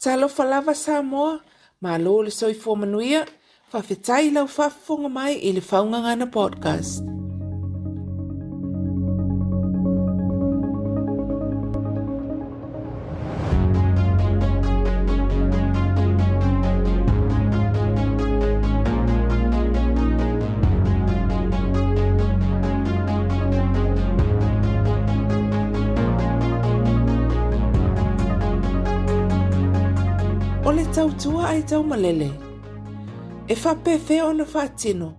Talofa lava Samoa, malo le soifua manuia, faafetai i lau faafofoga mai i le Faugagana Podcast. O le tautua aitaumalele, e faapefea ona faatino,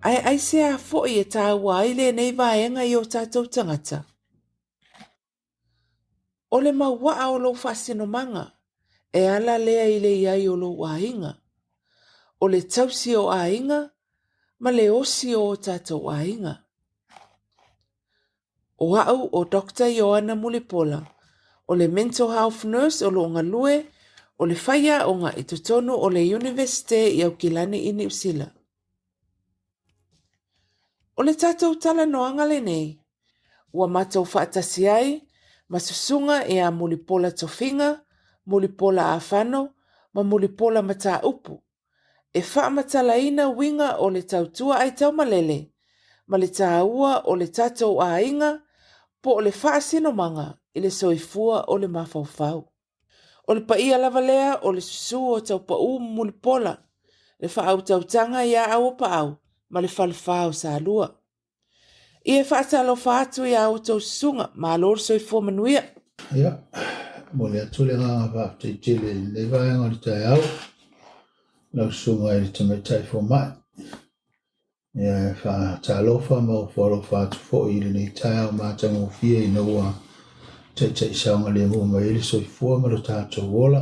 ae aisea foi e tāua ai lenei vaega i o tātou tagata? O le mauaa o lou faasinomaga e ala lea i le i ai o lou aiga, o le tausi o aiga ma le osi o o tatou aiga. O au o Doctor Ioana Mulipola, o le Mental Health Nurse o lo o galue o le faiaoga i totonu o le Iunivesite i Aukilani i Niu Sila. O le tatou talanoaga lenei, ua matou faatasi ai ma Susuga ia Mulipola Tofiga, Mulipola Afano ma Mulipola Mataupu e faamatalaina uiga o le tautua aitaumalele ma le taua o le tatou aiga po o le faasinomaga i le soifua o le mafaufau. O le paia lava lea o le susu o Taupaū ma Mulipola, le faautautaga ia Auapaau ma le Falefa o Salua. Ia e faatalofa atu iā outou susuga, malo le soifua manuia. Ia, momoli atu le agaga faafetai tele i lenei vaega o le taeao, lau susuga i le Tamaitai Fomai. Ia e faatalofa ma ofo alofa atu foi i lenei taeao matagofie ina ua taitai saogalemu mai ai le soifua ma lo tatou ola,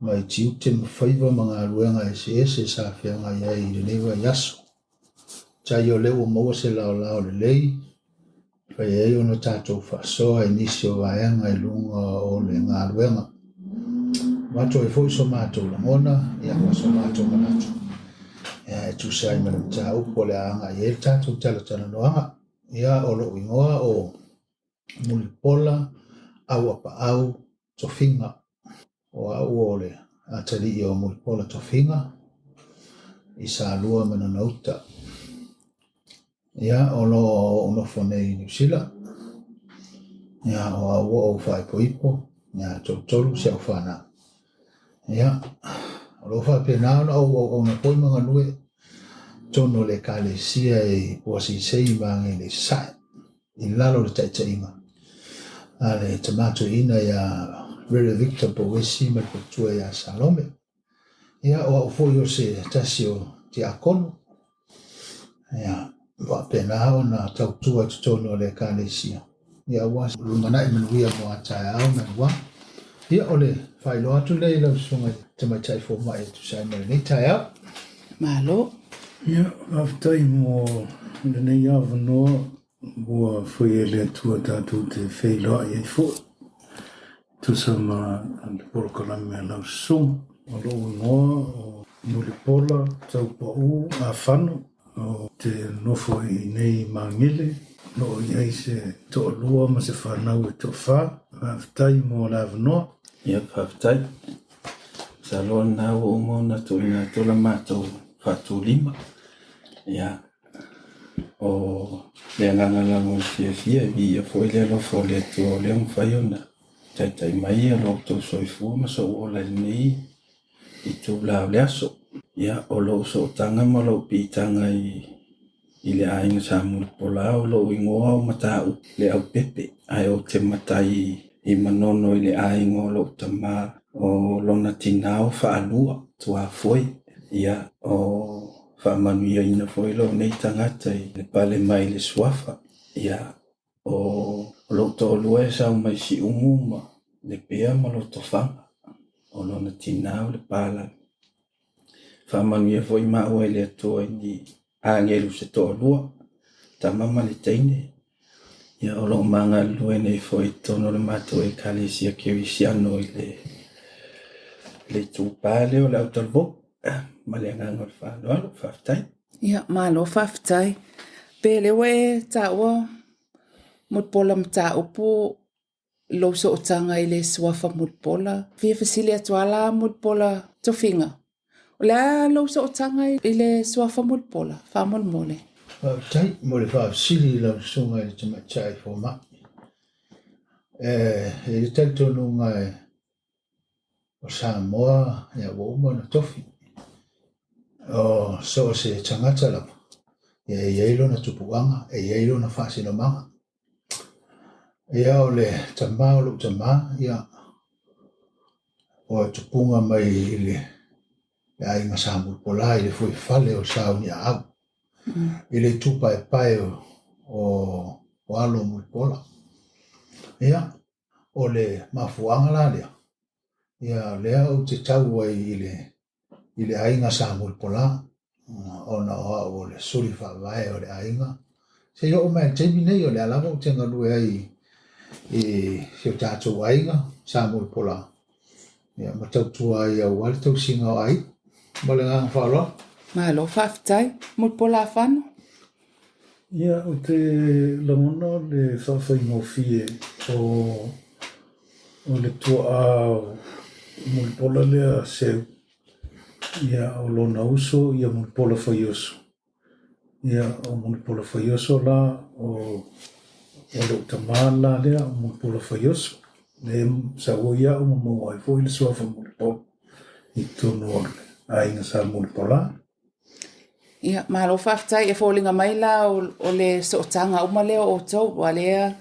mai tiute ma faiva ma galuega eseese sa feagai ai i lenei vaiaso. Tai o lea ua maua se laolao lelei e fai ai ona tatou faasoa i nisi o vaega i luga o le galuega. Avatu ai foi so matou lagona ia ma so matou manatu ia e tusa ai ma le mataupu o le a agai ai le tatou talatalanoaga. Ia o lou igoa o Mulipola Auapaau Tofiga. O au o le atalii o Mulipola Tofiga i Salua ma Nonouta. Ia, o lo o ou nofo nei i Niu Sila. Ia, o au ua ou faaipoipo, ia, toatolu si au fanau. Ia, o lo o faapena ona ou auauna foi ma galue totonu o le Ekalesia i Puasisei i Magele i Sasae, i lalo o le taitaiga a le tama toeaina ia Rere Victor Pouesi ma le faletua ia Salome. Ia, o au foi o se tasi o tiakono, ia, faapena ona tautua i totonu o le Ekalesia, ia aua se lumanai manuia mo a taeao ma lua. Ia, o le faailoa atu lea i lau susuga i le Tamaitai Fomai e tusa ai ma lenei taeao. Malo. Ia, faafetai mo lenei avanoa ua faia e le Atua tatou te feiloai ai foi. Tusa ma le polokalame a lau susuga. O lou igoa o Mulipola Taupaū Afano, ou te nofo i inei i Magele, o lo o i ai se toalua ma se fanau e toafa. Faafetai mo le avanoa. Ia, faafetai. Masalo o lena ua uma ona tuuina atu la matou faatulima. Ia, o le agaga lava o le fiafia, e viia foi le alofa o le Atua o lea ua mafai ona taitai mai lo outou soifua ma sou ola i lenei itula o le aso. Ia, o lou sootaga ma lou piitaga i le aiga Sa Mulipola, o lou igoa o Mataupu Leaupepe, ae ou te matai i Manono i le aiga o lou tama o lona tina o Faalua, Tuafoe. Ia, o faamanuiaina foi lou nei tagata i le pale mai i le suafa. Ia, o lou toalua e sau mai Siumu ma Lepea ma Lotofaga, o lona tina o le Palagi. Faamanuia foi maua e le Atua i ni agelu se toalua, tama ma le teine. Ia, o lo o ma galulue nei foi i totonu o le matou Ekalesia Kerisiano i le itupa lea o le Autalavou. Ma le agaga o le faaaloalo, faafetai. Ia, malo faafetai. Pe lea ua e taua Mulipola mataupu lou sootaga i le suafa Mulipola. Fia fesili atu a la Mulipola Tofiga, o le a lou sootaga i le suafa Mulipola, faamolemole? Faafetai mo le faafesili i lau susuga i le Tamaitai Fomai. E i ai le talitonuga e o Samoa ia ua uma ona tofi. O so o se tagata lava, ia e i ai lona tupuaga, e i ai lona faasinomaga. Ia o le tama o lou tama, ia o le tupuga mai i le aiga Sa Mulipola i le fuaifale o Sauniaau, i le itu paepae o alo o Mulipola. Ia, o le mafuaaga la lea, ia o lea ou te tau ai i le aiga Sa Mulipola, ona o au o le suli faavae o le aiga. Seia oo mai i le taimi nei, o lea lava ou te galue ai i si o tatou aiga Sa Mulipola, ia ma tautua ai aua le tausiga o aiga. Ma le agaga faaaloalo. Malo faafetai. Mulipola Afano. Ia, ou te lagona le faafaigofie o le tuaa o Mulipola lea Seu, ia, o lona uso ia Mulipola Faioso. Ia, o Mulipola Faioso la, o lou tama la lea, o Mulipola Faioso. Lea e sau ai au ma maua ai foi le suafa Mulipola i totonu o le aiga Sa Mulipola. Ia, malo faafetai. E foliga mai la o le sootaga uma lea o outou, ua lea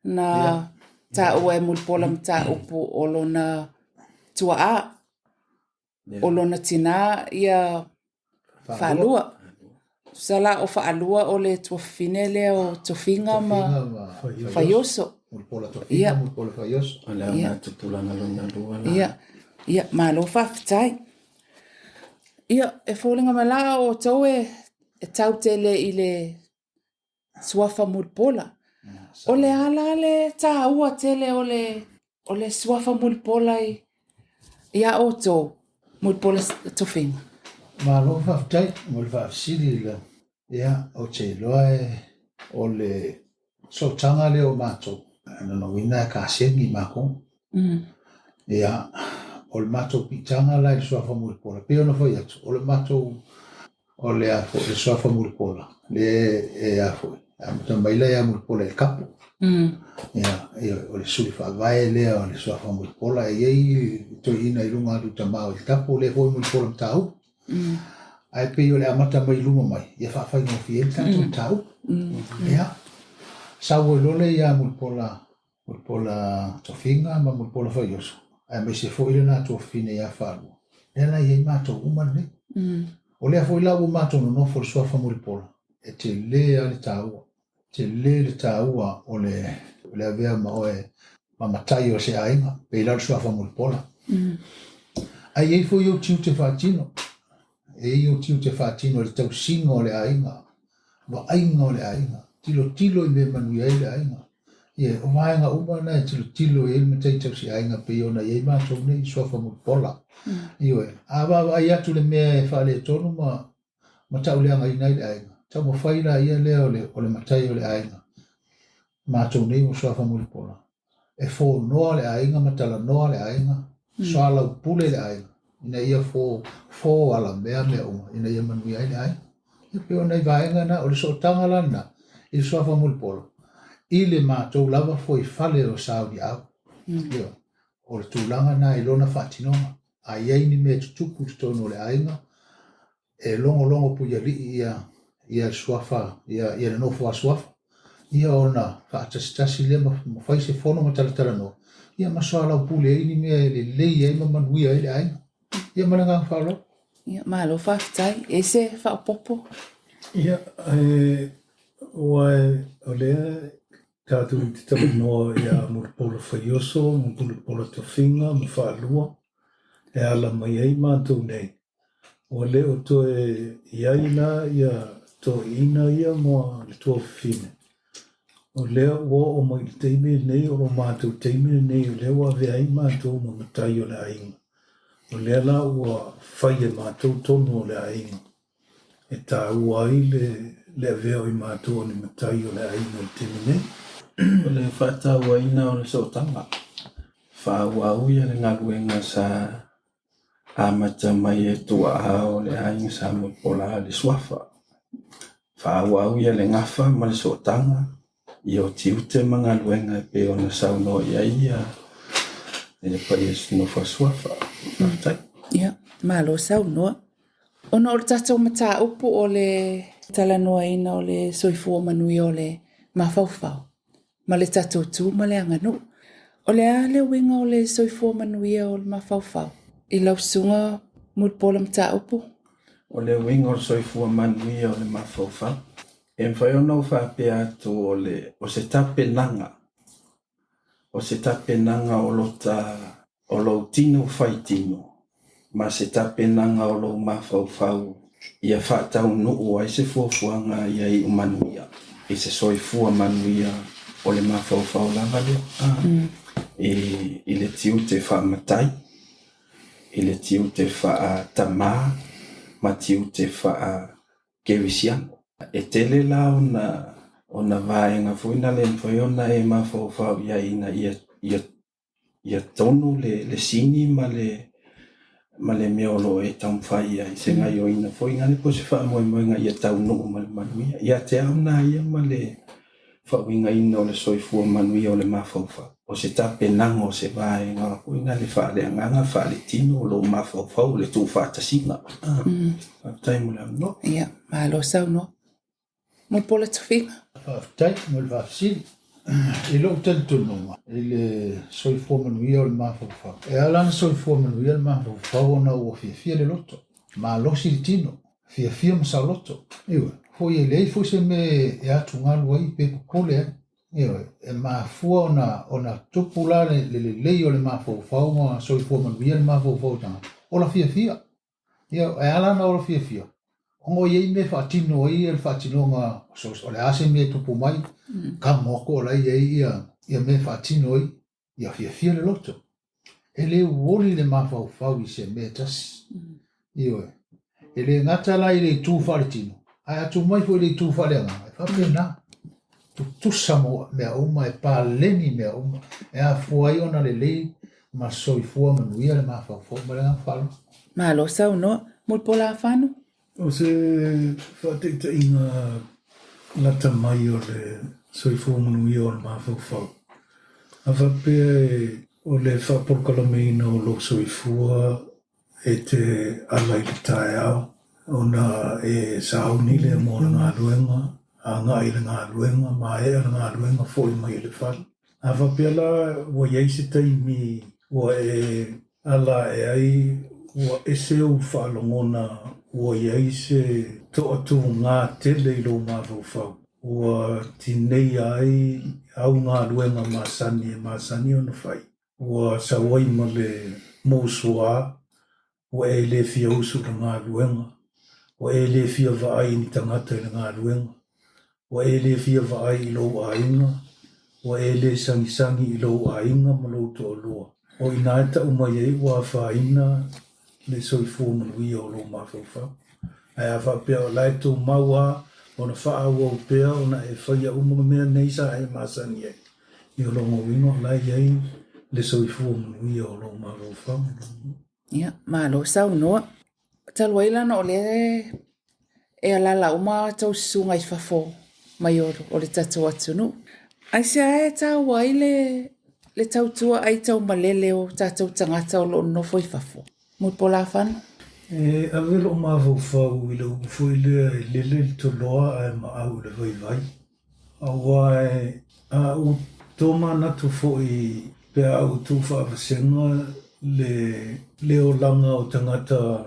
na taua e Mulipola Mataupu o lona tuaa, o lona tinā ia faalua. Tusa la o faalua o le tuafafine lea o Tofiga ma Faioso. Mulipola Tofiga, Mulipola Faioso. O le ona tupulaga lona lua la. Ia, ia, malo faafetai. Ia, e foliga mai la o outou e tau tele i le suafa Mulipola. O le a la le taua tele o le suafa Mulipola ia outou, Mulipola Tofiga? Malo faafetai mo le faafesili la. Ia, ou te iloa o le sootaga lea o matou, lona uiga e kasegi makou. Ia, o le matou piitaga la i le suafa Mulipola, pei ona fai atu, o le matou, o le a foi, le suafa Mulipola, le e a foi, amata mai la ia Mulipola i le kapo. Ia, o le suli faavae lea o le suafa Mulipola, e i ai toeaiina i luga atu i tama o i le tapo, lea foi Mulipola Mataupu. Ae pei o le amata mai luma mai, ia faafaigofie ai le tatou mataupu. Ia, sau ai loa lea ia Mulipola, Mulipola Tofiga ma Mulipola Faioso, aemaise foi le la tuafafine ia Faalua, lea la e i ai matou uma lenei. O lea foi la ua matou nonofo i le suafa Mulipola, e tele lava le taua. Tele le taua o le avea ma oe ma matai o se aiga, pei la o le suafa Mulipola. Ae i ai foi ou tiute faatino. E i ai ou tiute faatino i le tausiga o le aiga, vaaiga o le aiga, tilotilo i mea e manuia ai le aiga. Ia, o vaega uma na e tilotilo i ai le matai tausi aiga pei ona i ai matou nei i suafa Mulipola. Ioe, a vaavaai atu le mea e faaletonu ma tauleagaina ai le aiga, taumafai la ia lea o le matai o le aiga. Matou nei ua suafa Mulipola. E fonoa le aiga ma talanoa le aiga, soalaupule le aiga, ina ia fo ala mea mea uma, ina ia manuia ai le aiga. E pei o nai vaega na, o le sootaga la lena, i le suafa Mulipola, i le matou lava fuaifale o Sauniau. Ioe, o le tulaga na i lona faatinoga. A i ai ni mea tutupu i totonu o le aiga, e logologo puialii ia le suafa, ia le nofo a suafa, ia ona faatasitasi lea ma fai se fono ma talatalanoa, ia ma soalaupule ai ni mea e lelei ai ma manuia ai le aiga. Ia ma le agaga faaaloalo. Ia, malo faafetai. E se faaopoopo? Ia, ua o lea tatou te talanoa ia Mulipola Faioso, ma Mulipola Tofiga ma Faalua, e ala mai ai matou nei. Ua le o toe i ai la ia toeaiina ia ma le tuafafine. O lea ua oo mai i le taimi lenei, o lo matou taimi lenei, o lea ua avea ai matou ma matai o le aiga. O lea la ua fai e matou tonu o le aiga, e taua ai le avea o i matou o ni matai o le aiga i le taimi nei. O le faatauaina o le sootaga, faaauau ia le galuega sa amata mai e tuaa o le aiga sa Mulipola le suafa. Faaauau ia le gafa ma le sootaga i o tiute ma galuega e pei ona saunoa i ai ia le paia nofo a suafa. Faafetai. Ia, malo saunoa. Ona o le tatou mataupu o le talanoaina o le soifua manuia o le mafaufau ma le tatou tu ma le aganuu. O le a le uiga o le soifua manuia o le mafaufau i lau susuga Mulipola Mataupu? O le uiga o le soifua manuia o le mafaufau, e mafai ona ou faapea atu o le o se tapenaga, o se tapenaga o lota o lou tino faitino ma se tapenaga o lou mafaufau ia faataunuu ai se fuafuaga ia iu manuia, i se soifua manuia o le mafaufau lava lea. I le tiute faamatai, i le tiute faatamā ma tiute faakerisiano. E tele la ona vaega foi na le mafai ona e mafaufau i ai ina ia tonu le sini ma le mea o lo o e taumafai i ai, se gaoioiga foi lea po o se faamoemoega ia taunuu ma le manuia. Ia te au lena ia ma le faauigaina o le soifua manuia o le mafaufau. O se tapenaga o se vaega foi na le faaleagaga, faaletino o lou mafaufau o le tuufaatasiga. Faafetai mo le avanoa. Ia, malo saunoa. Mulipola Tofiga. Faafetai mo le faafesili. I lou talitonuga i le soifua manuia o le mafaufau, e ala ona soifua manuia le mafaufau ona ua fiafia le loto, malosi le tino, fiafia ma saoloto. Ioe, foi e leai foi se mea e atugalu ai pe popole ai. Ioe, e mafua ona tupu la le lelei o le mafaufau ma soifua manuia le mafaufau o le tagata, ola fiafia. Ia, e ala ona ola fiafia, ona o i ai mea e faatino ai le faatinoga, o le a se mea e tupu mai, tago atu o la e i ai ia mea e faatino ai, ia fiafia le loto. E le uoli le mafaufau i se mea e tasi. Ioe, e le gata la i le itu faaletino, ae a tuu mai foi i le itu faaleagaga, e faapena. Tutusa mea uma, e paleni mea uma, e afua ai ona lelei ma soifua manuia le mafaufau ma le agaga faaaloalo. Malo saunoa. Mulipola Afano. O se faataitaiga lata mai o le soifua manuia o le mafaufau, a faapea o le faapolokalameina o lou soifua e te ala i le taeao, ona e sauni lea mo le galuega, agai i le galuega, maea le galuega, foi mai i le fale. A faapea la ua i ai se taimi ua e ala ae ai, ua ese ou faalogona, ua i ai se toatugā tele i lou mafaufau, ua tineia ai au galuega masani e masani ona fai, ua sau ai ma le mousuā, ua e le fia usu i le galuega, ua e le fia vaai i ni tagata i le galuega, ua e le fia vaai i lou aiga, ua e le sagisagi i lou aiga ma lou toalua. O i ina e tau mai ai ua afaina le soifua manuia o lou mafaufau. Ae a faapea o la e tumau lava ona faaauau pea ona e faia uma mea nei sa e masani ai, ia o lona uiga o la e i ai le soifua manuia o lou mafaufau. Ia, malo saunoa. Talu ai lana o lea e alaala uma a outou susuga i fafo mai o le tatou atunuu. Aisea e taua ai le tautua aitaumalele o tatou tagata o lo o nonofo i fafo? Mulipola Afano. E ave lou mafaufau i le upu foi lea e lele le toloa ae maau i le vaivai. Aua e a ou tomanatu foi pe a ou tuufaavasega le olaga o tagata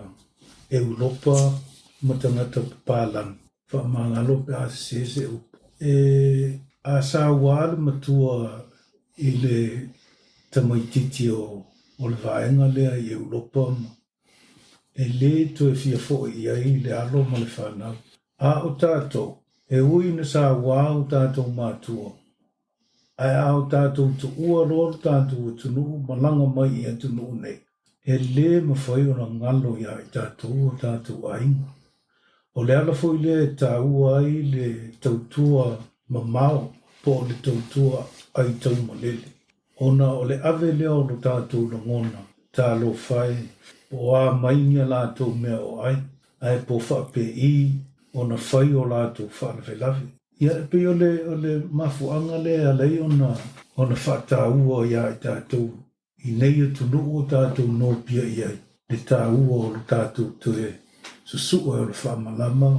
Europa ma tagata papalagi, faamagalo pe a sese se upu. E a saua le matua i le tamaititi o le vaega lea i Europa ma e le toe fia foi i ai le alo ma le fanau. A o tatou, e ui na saua o tatou matua, ae a o tatou tuua loa le tatou atunuu malaga mai i atunuu nei, e le mafai ona galo ia i tatou o tatou aiga. O le ala foi lea e taua ai le tautua mamao. po o le tautua aitaumalele, ona o le ave lea o lo tatou lagona, talofa e, po o a mai ni a latou mea o ai, ae po o faapei ona fai o latou faalavelave. Ia, e pei o le, o le mafuaaga lea e ala ai ona, ona faataua ia i tatou i nei atunuu o tatou nopiai ai, le taua o lo tatou toe susue o le faamalama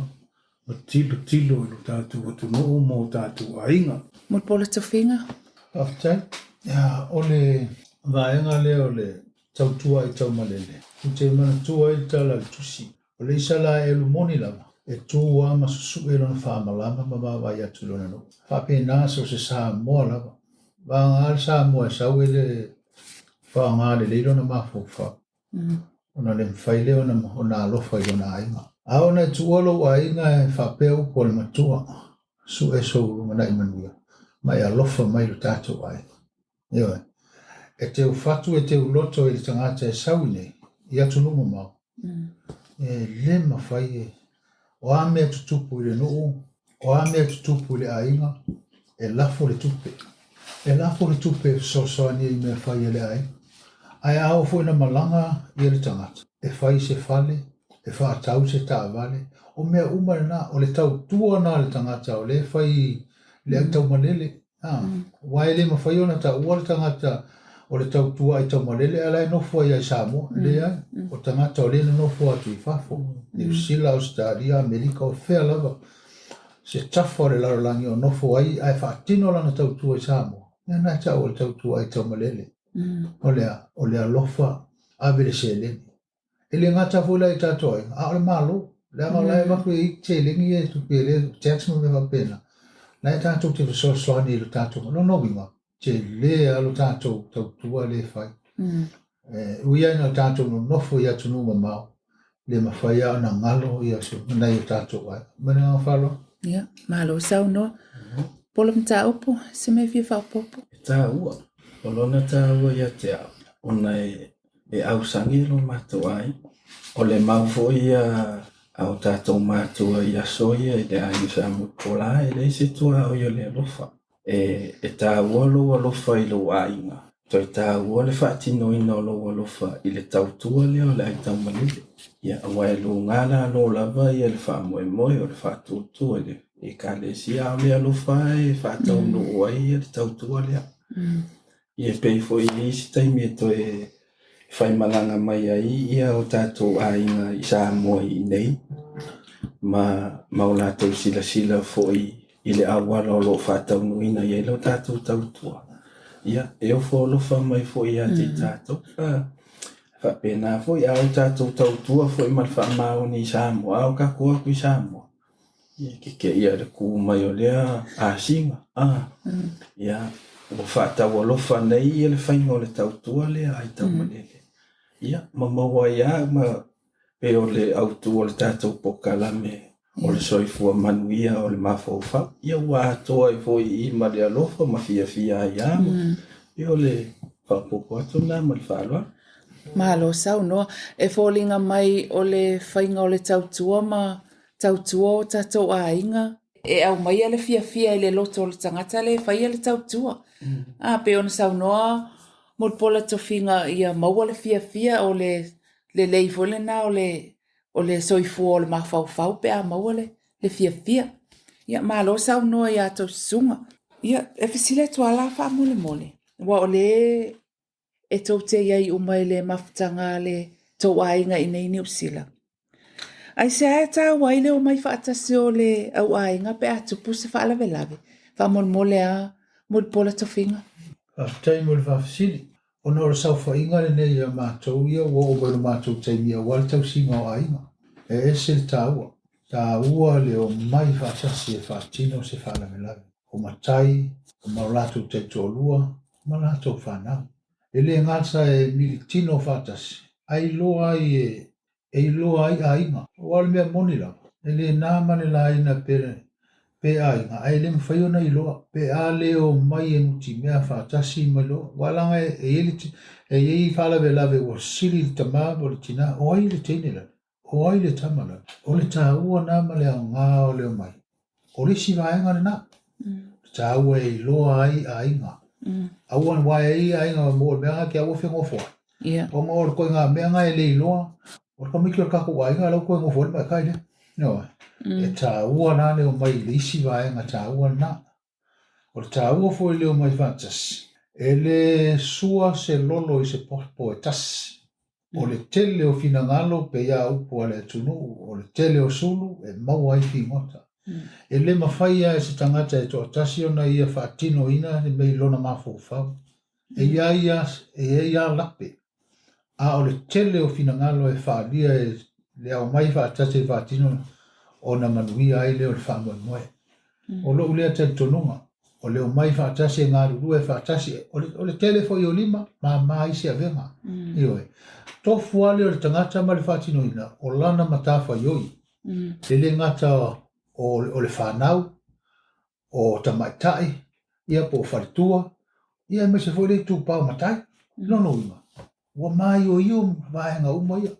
ma tilotilo i lo tatou atunuu ma o tatou aiga. Mulipola Tofiga. Faafetai. O le vaega lea o le tautua aitaumalele, ou te manatua ai le tala a le Tusi, o le Isalaelu moni lava, e tu lava ma susue lona faamalama ma vaavaai atu i lona nuu. E faapena so o se Samoa lava. Vagana le Samoa e sau e le faaaoga lelei lona mafaufau, ona le mafai lea ona alofa i lona aiga. A oo ina e tuua lou aiga e faapea upu a le matua, sue sou lumanai manuia ma e alofa mai i lo tatou aiga. Ioe. E teufatu e teuloto i le tagata e sau i nei i atunuu mamao, e le mafai e, o a mea tutupu i le nuu, o a mea tutupu i le aiga, e lafo le tupe. E lafo le tupe e fesoasoani ai i mea fai a le aiga. Ae a oo foi ina malaga ia le tagata, e fai se fale, e faatau se taavale, o mea uma lena, o le tautua lena a le tagata o lea e fai i le aitaumalele. Aua e le mafai ona taua le tagata o le tautua aitaumalele a o la e nofo ai lava i Samoa. Leai, o tagata o lea e nonofo atu i fafo, Niu Sila, Ausetalia, Amerika, o fea lava se tafa o le lalolagi o nofo ai ae faatino lana tautua i Samoa, ia lena e tau o le tautua aitaumalele. O le a? O le alofa ave le seleni. E le gata foi la i tatou aiga, a o le Malo. Leaga o la e avatu e ai seleni ia e tupe e le tax ma mea faapena. La e tatou te fesoasoani i lo tatou Malo. Lona uiga, tele lava lo tatou tautua lea e fai. E ui lava ina tatou nonofo i atunuu mamao, le mafai lava ona galo ia se nai o tatou aiga. Ma le agaga faaaloalo. Ia, malo saunoa. Pola mataupu, se mea e fia faaopoopo? E taua. O lona taua ia te au, ona e E ausagi lo matou aiga. O le mau foi ia a o tatou matua i aso ia i le aiga Sa Mulipola, e leai se tuaoi o le alofa. E taua lou alofa i lou aiga, toe taua le faatinoina o lou alofa i le tautua lea o le aitaumalele. Ia, aua e luga lalo lava ia le faamoemoe o le faatuatua i le Ekalesia, a o le alofa e faataunuu ai le tautua lea. Ia e pei foi i isi taimi e toe faimalaga mai ai ia o tatou aiga i Samoa i inei ma ma o latou silasila foi i le auala o lo o faataunuuina i ai lo tatou tautua. Ia, e ofo alofa mai foi ia te i tatou. Faapena foi, a o tatou tautua foi ma le faamaoni i Samoa, a o tatou o atu i Samoa, Ia kekeia le ku mai o lea asiga, a, ia, ua faataualofa nei ia le faiga o le tautua lea aitaumalele. Ia, ma maua ai lava ma pei o le autu o le tatou polokalame o le soifua manuia o le mafaufau. Ia ua atoa ai foi i i ma le alofa ma fiafia ai lava. Ia o le faaopoopo atu lena ma le faaaloalo. Malo saunoa. E foliga mai o le faiga o le tautua ma tautua o tatou aiga. E aumaia le fiafia i le loto o le tagata lea e faia le tautua. A, pei ona saunoa Mulipola Tofiga ia maua le fiafia o le lelei foi lena o le o le soifua o le mafaufau pe a maua le, le fiafia. Ia, malo saunoa ia tou susuga. Ia, e fesili atu lava la faamolemole, aua o lea e tou te i ai uma i le mafutaga a le tou aiga i inei i Niu Sila. Aisea e taua ai le omai faatasi o le au aiga pe a tupu se faalavelave? Faamolemole a Mulipola Tofiga. Faafetai mo le faafesili. Ona o le saofaiga lenei ia matou ia ua oo mai i lo matou taimi aua le tausiga o aiga. E ese le taua. Taua le omai faatasi e faatino se faalavelave. O matai, o ma o latou taitoalua, ma latou fanau. E le gata e militino faatasi, ae iloa ai e, e iloa ai aiga. Aua o le mea moni lava, e le na ma le laina pe, pe aiga, ae le mafai ona iloa, pe a le omai e nutimea faatasi ma iloa. Aua leaga e i ai le, e i ai faalavelave ua sili le tama po o le tina, o ai le teine lale? O ai le tama lale? O le taua na ma le aoga o le omai. O le isi vaega lena. Taua e iloa ai aiga. Aua aua e i ai aiga mo le mea lena e te aua fegofo ai. Ona o le ituaiga mea lena e le iloa, o le tamaiti o le tatou aiga la ua toe nofo ai le matai lea. Ioe. E taua la le omai i le isi vaega taua lena. O le taua foi o le omai faatasi, e le sua se lolo i se popo e tasi. O le tele o finagalo pei a upu a le atunuu, o le tele o sulu e maua ai figota. E le mafai lava e se tagata e toatasi ona ia faatinoina se mea i lona mafaufau. E i ai lava lape, a o le tele o finagalo e faaalia e le aumai faatasi e faatino ona manuia ai lea o le faamoemoe. O lou lea talitonuga, o le omai faatasi e galulue faatasi, o le tele foi o lima, mama ai se avega. Ioe. Tofu lava lea o le tagata ma le faatinoina o lana matafaioi. E le gata o le fanau, o tamaitai, ia po o faletua, ia aemaise foi le itupa o matai. Lona uiga, ua maioio vaega uma ia.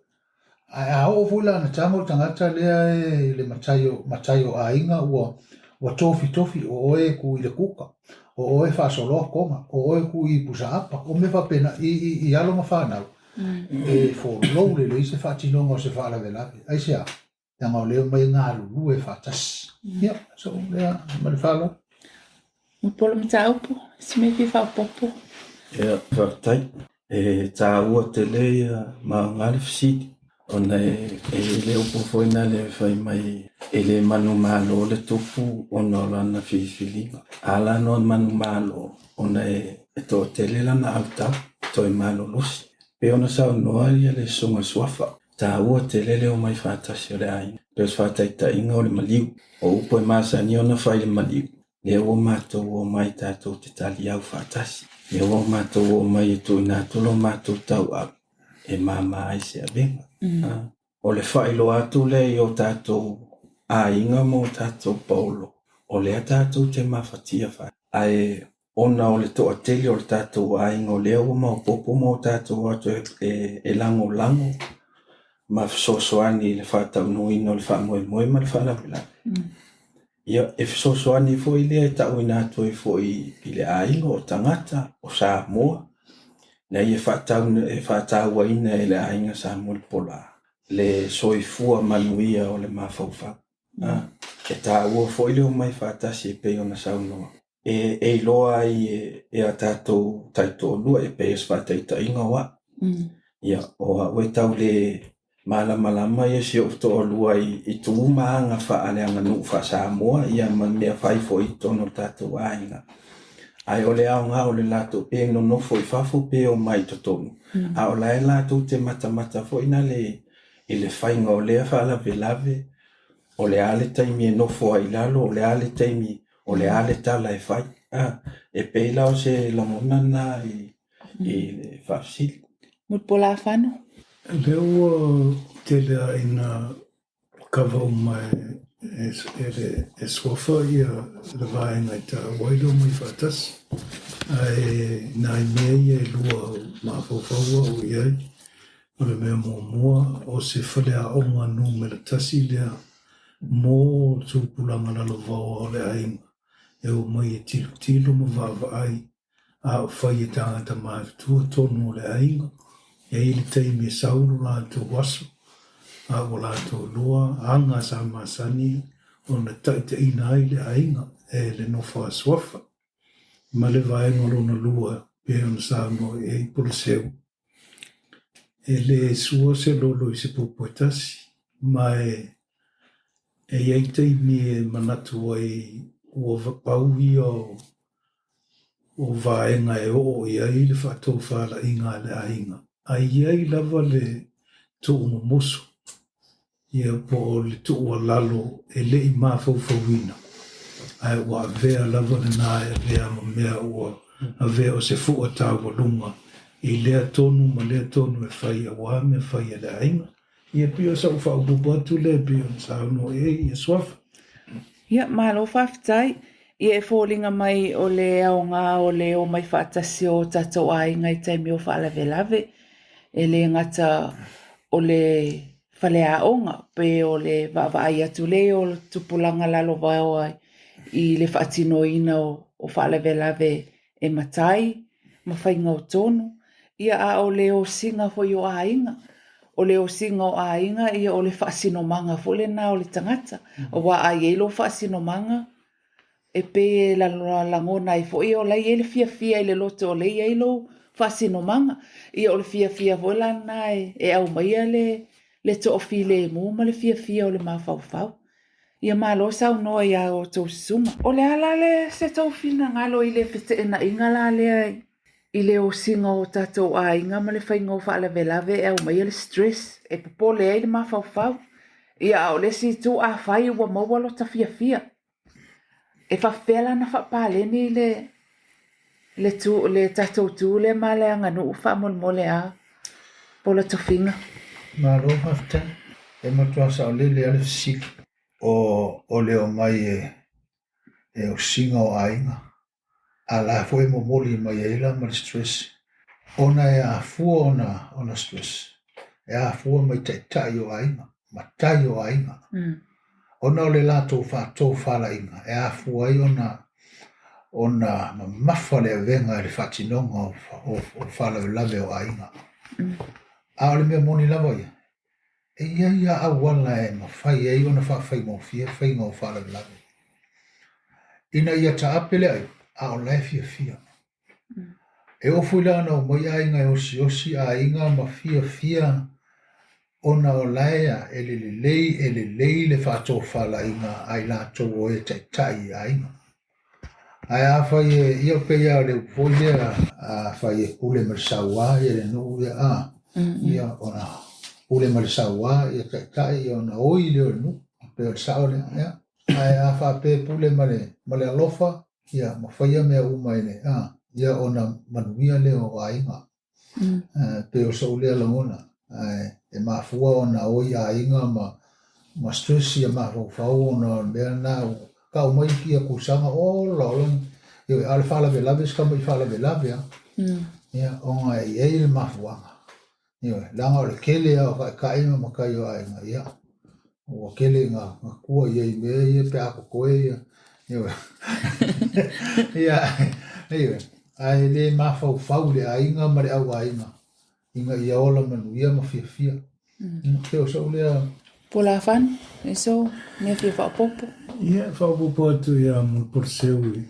Ae a oo foi la ina tago le tagata lea e le matai o, matai o aiga ua, ua tofitofi, o oe e tu i le kuka, o oe e faasoloa toga, o oe e tu i pusaapa, o mea faapena i alo ma fanau, e folou lelei se faatinoga o se faalavelave. Aisea? Leaga o lea e omai e galulue faatasi. Ia, so lea ma le faaaloalo. Mulipola Mataupu, se mea e fia faaopoopo. Ia, faafetai. E taua tele ia ma aoga le fesili, ona e i ai le upu foi lea e fai mai e le manumalo le tupu ona o lana filifiliga. A la ona manumalo ona e toatele lana autau, toe malolosi. Pei ona saunoa ia le Susuga Suafa, taua tele le omai faatasi o le aiga. Pei o se faataitaiga o le maliu. O upu e masani ona fai i le maliu, lea ua matou omai tatou te taliau faatasi. Lea ua matou omai e tuuina atu lo matou tauau e mama ai se avega. O le faailoa atu lea i o tatou aiga ma o tatou paolo, o lea tatou te mafatia faatasi. Ae ona o le toatele o le tatou aiga o lea ua maopoopo ma o tatou o atu e lagolago ma fesoasoani i le faataunuuina o le faamoemoe ma le faalavelave. Ia, e fesoasoani foi lea e tauina atu ai foi i le aiga o tagata o Samoa, ina ia e faatauaina e le aiga Sa Mulipola le soifua manuia o le mafaufau. E taua foi le omai faatasi e pei ona saunoa. E iloa ai e a tatou taitoalua e pei o se faataitaiga o au. Ia, o au e tau le malamalama ia si ou toalua i tu ma aga faaleaganuu faa-Samoa ia ma mea fai foi i totonu o le tatou aiga. Ae o le aoga o le latou pe nonofo i fafo pe omai i totonu. A o la e latou te matamata foi nale i le faiga o lea faalavelave, o le a le taimi e nofo ai i lalo, o le a le taimi, o le a le tala e fai. E pei la o se lagona lena i le faafesili. Mulipola Afano. Lea ua tele lava ina kava uma e Suafa ia le vaega e taua ai le omai faatasi. Ae nai mea ia e lua mafaufau au i ai. O le mea muamua, o se faleaoga numera tasi lea mo tupulaga lalovaoa o le aiga. E omai e tilotilo ma vaavaai a o fai e tagata matutua tonu o le aiga. E i ai le taimi e sau lo latou aso, a ua latou iloa aga sa masani ona taitaiina ai le aiga e le nofo a Suafa. Ma le vaega lona lua pei ona saunoa i ai Poloseu, e le sua se lolo i se popo e tasi, ma e i ai taimi e manatu ai ua pau ia o vaega e oo i ai le faatofalaiga a le aiga. Ae i ai lava le tuumomoso, ia po o le tuualalo e le i mafaufauina, ae ua avea lava lena e avea ma mea ua avea o se fua taualuga i lea tonu ma lea tonu e fai aua mea fai a le aiga. Ia pei o sau faaopoopo atu lea e pei ona saunoa i ai ia Suafa. Ia, malo faafetai. Ia e foliga mai o le aoga o le omai faatasi o tatou aiga i taimi o faalavelave, e le gata o le faleaoga pe o le vaavaai atu lea o tupulaga lalovaoa i le faatinoina o faalavelave e matai ma faiga o tonu, ia a o le osiga foi o aiga. O le osiga o aiga, ia o le faasinomaga foi lena o le tagata. Aua a i ai lou faasinomaga, e pei e lagona ai foi o la e i ai le fiafia i le loto o lea e i ai lou faasinomaga. Ia o le fiafia foi la lena e aumaia le toafilemu ma le fiafia o le mafaufau. Ia malo saunoa i a outou susuga. O le a la le se tou finagalo i le feteenaiga la lea i le osiga o tatou aiga ma le faiga o faalavelave e aumaia le stress e popole ai le mafaufau. Ia a o le isi itu afai ua maua lota fiafia, e faapefea la ona faapaleni le le tu le tatou tu lea ma le aganuu faamolemole a Pola Tofiga? Malo faafetai. E matua saolele lava le fesili. O le omai e osiga o aiga, a la foi e momoli mai ai la ma le stress, ona e afua ona stress, e afua mai taitai o aiga, matai o aiga. Ona o le latou faatofalaiga, e afua ai ona mamafa le avega i le faatinoga o faalavelave o aiga. A o le mea moni lava ia, e i ai lava auala e mafai ai ona faafaigofie faiga o faalavelave. Ina ia taape le aiga, a o la e fiafia. E oo foi la ona omai aiga e osiosi aiga ma fiafia ona o la e lelei e lelei le faatofalaiga a i latou o e taitai i aiga. Ae afai e, ia pei lava o le upu foi lea, afai e pule ma le sauā ia le nuu, ia a, ia ona pule ma le sauā ia taitai, ia ona oi lea o le nuu, pei o le sao lea. Ia. Ae a faapea e pule ma le alofa, ia ma faia mea uma i le a, ia ona manuia lea o aiga. Pei o sou lea lagona. E mafua ona oi aiga ma stress ia mafaufau ona o le mea lena ua tau mai ia tausaga ola ola. Ia, a o le faalavelave si tamai faalavelave lava. Ia, ona e i ai le mafuaaga. Ioe, leaga o le tele lava o taitai ma matai o aiga, ia, ua tele ina tua i ai i mea ia pe a totoe ia, ioe. Ia, ioe, ae le mafaufau i le aiga ma le auaiga ina ia ola manuia ma fiafia. Pei o sou lea. Pulafano, e so mea fia faaopoopo. Ia, faaopoopo atu ia Mulipola i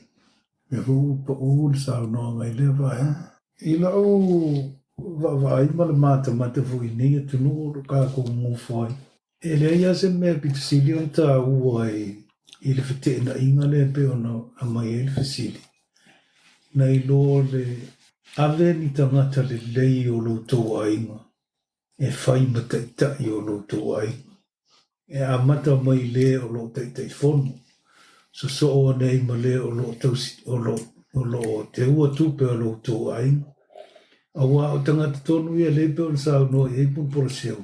mea foi ua pau le saunoaga i lea vaega. I lau vaavaai ma le matamata foi i nei atunuu o lo o tatou nonofo ai, e leai lava se mea pito sili ona taua i le feteenaiga lea e pei ona aumai ai le fesili, nai lo le ave ni tagata lelei o lo outou aiga e fai ma taitai o lo outou aiga. E amata mai le o lo o Taitaifono, sosoo ane ai ma le o lo o tausi, o lo o teua tupe a lo outou aiga. Aua o tagata tonu ia lea e pei ona saunoa i ai Mulipola Seu,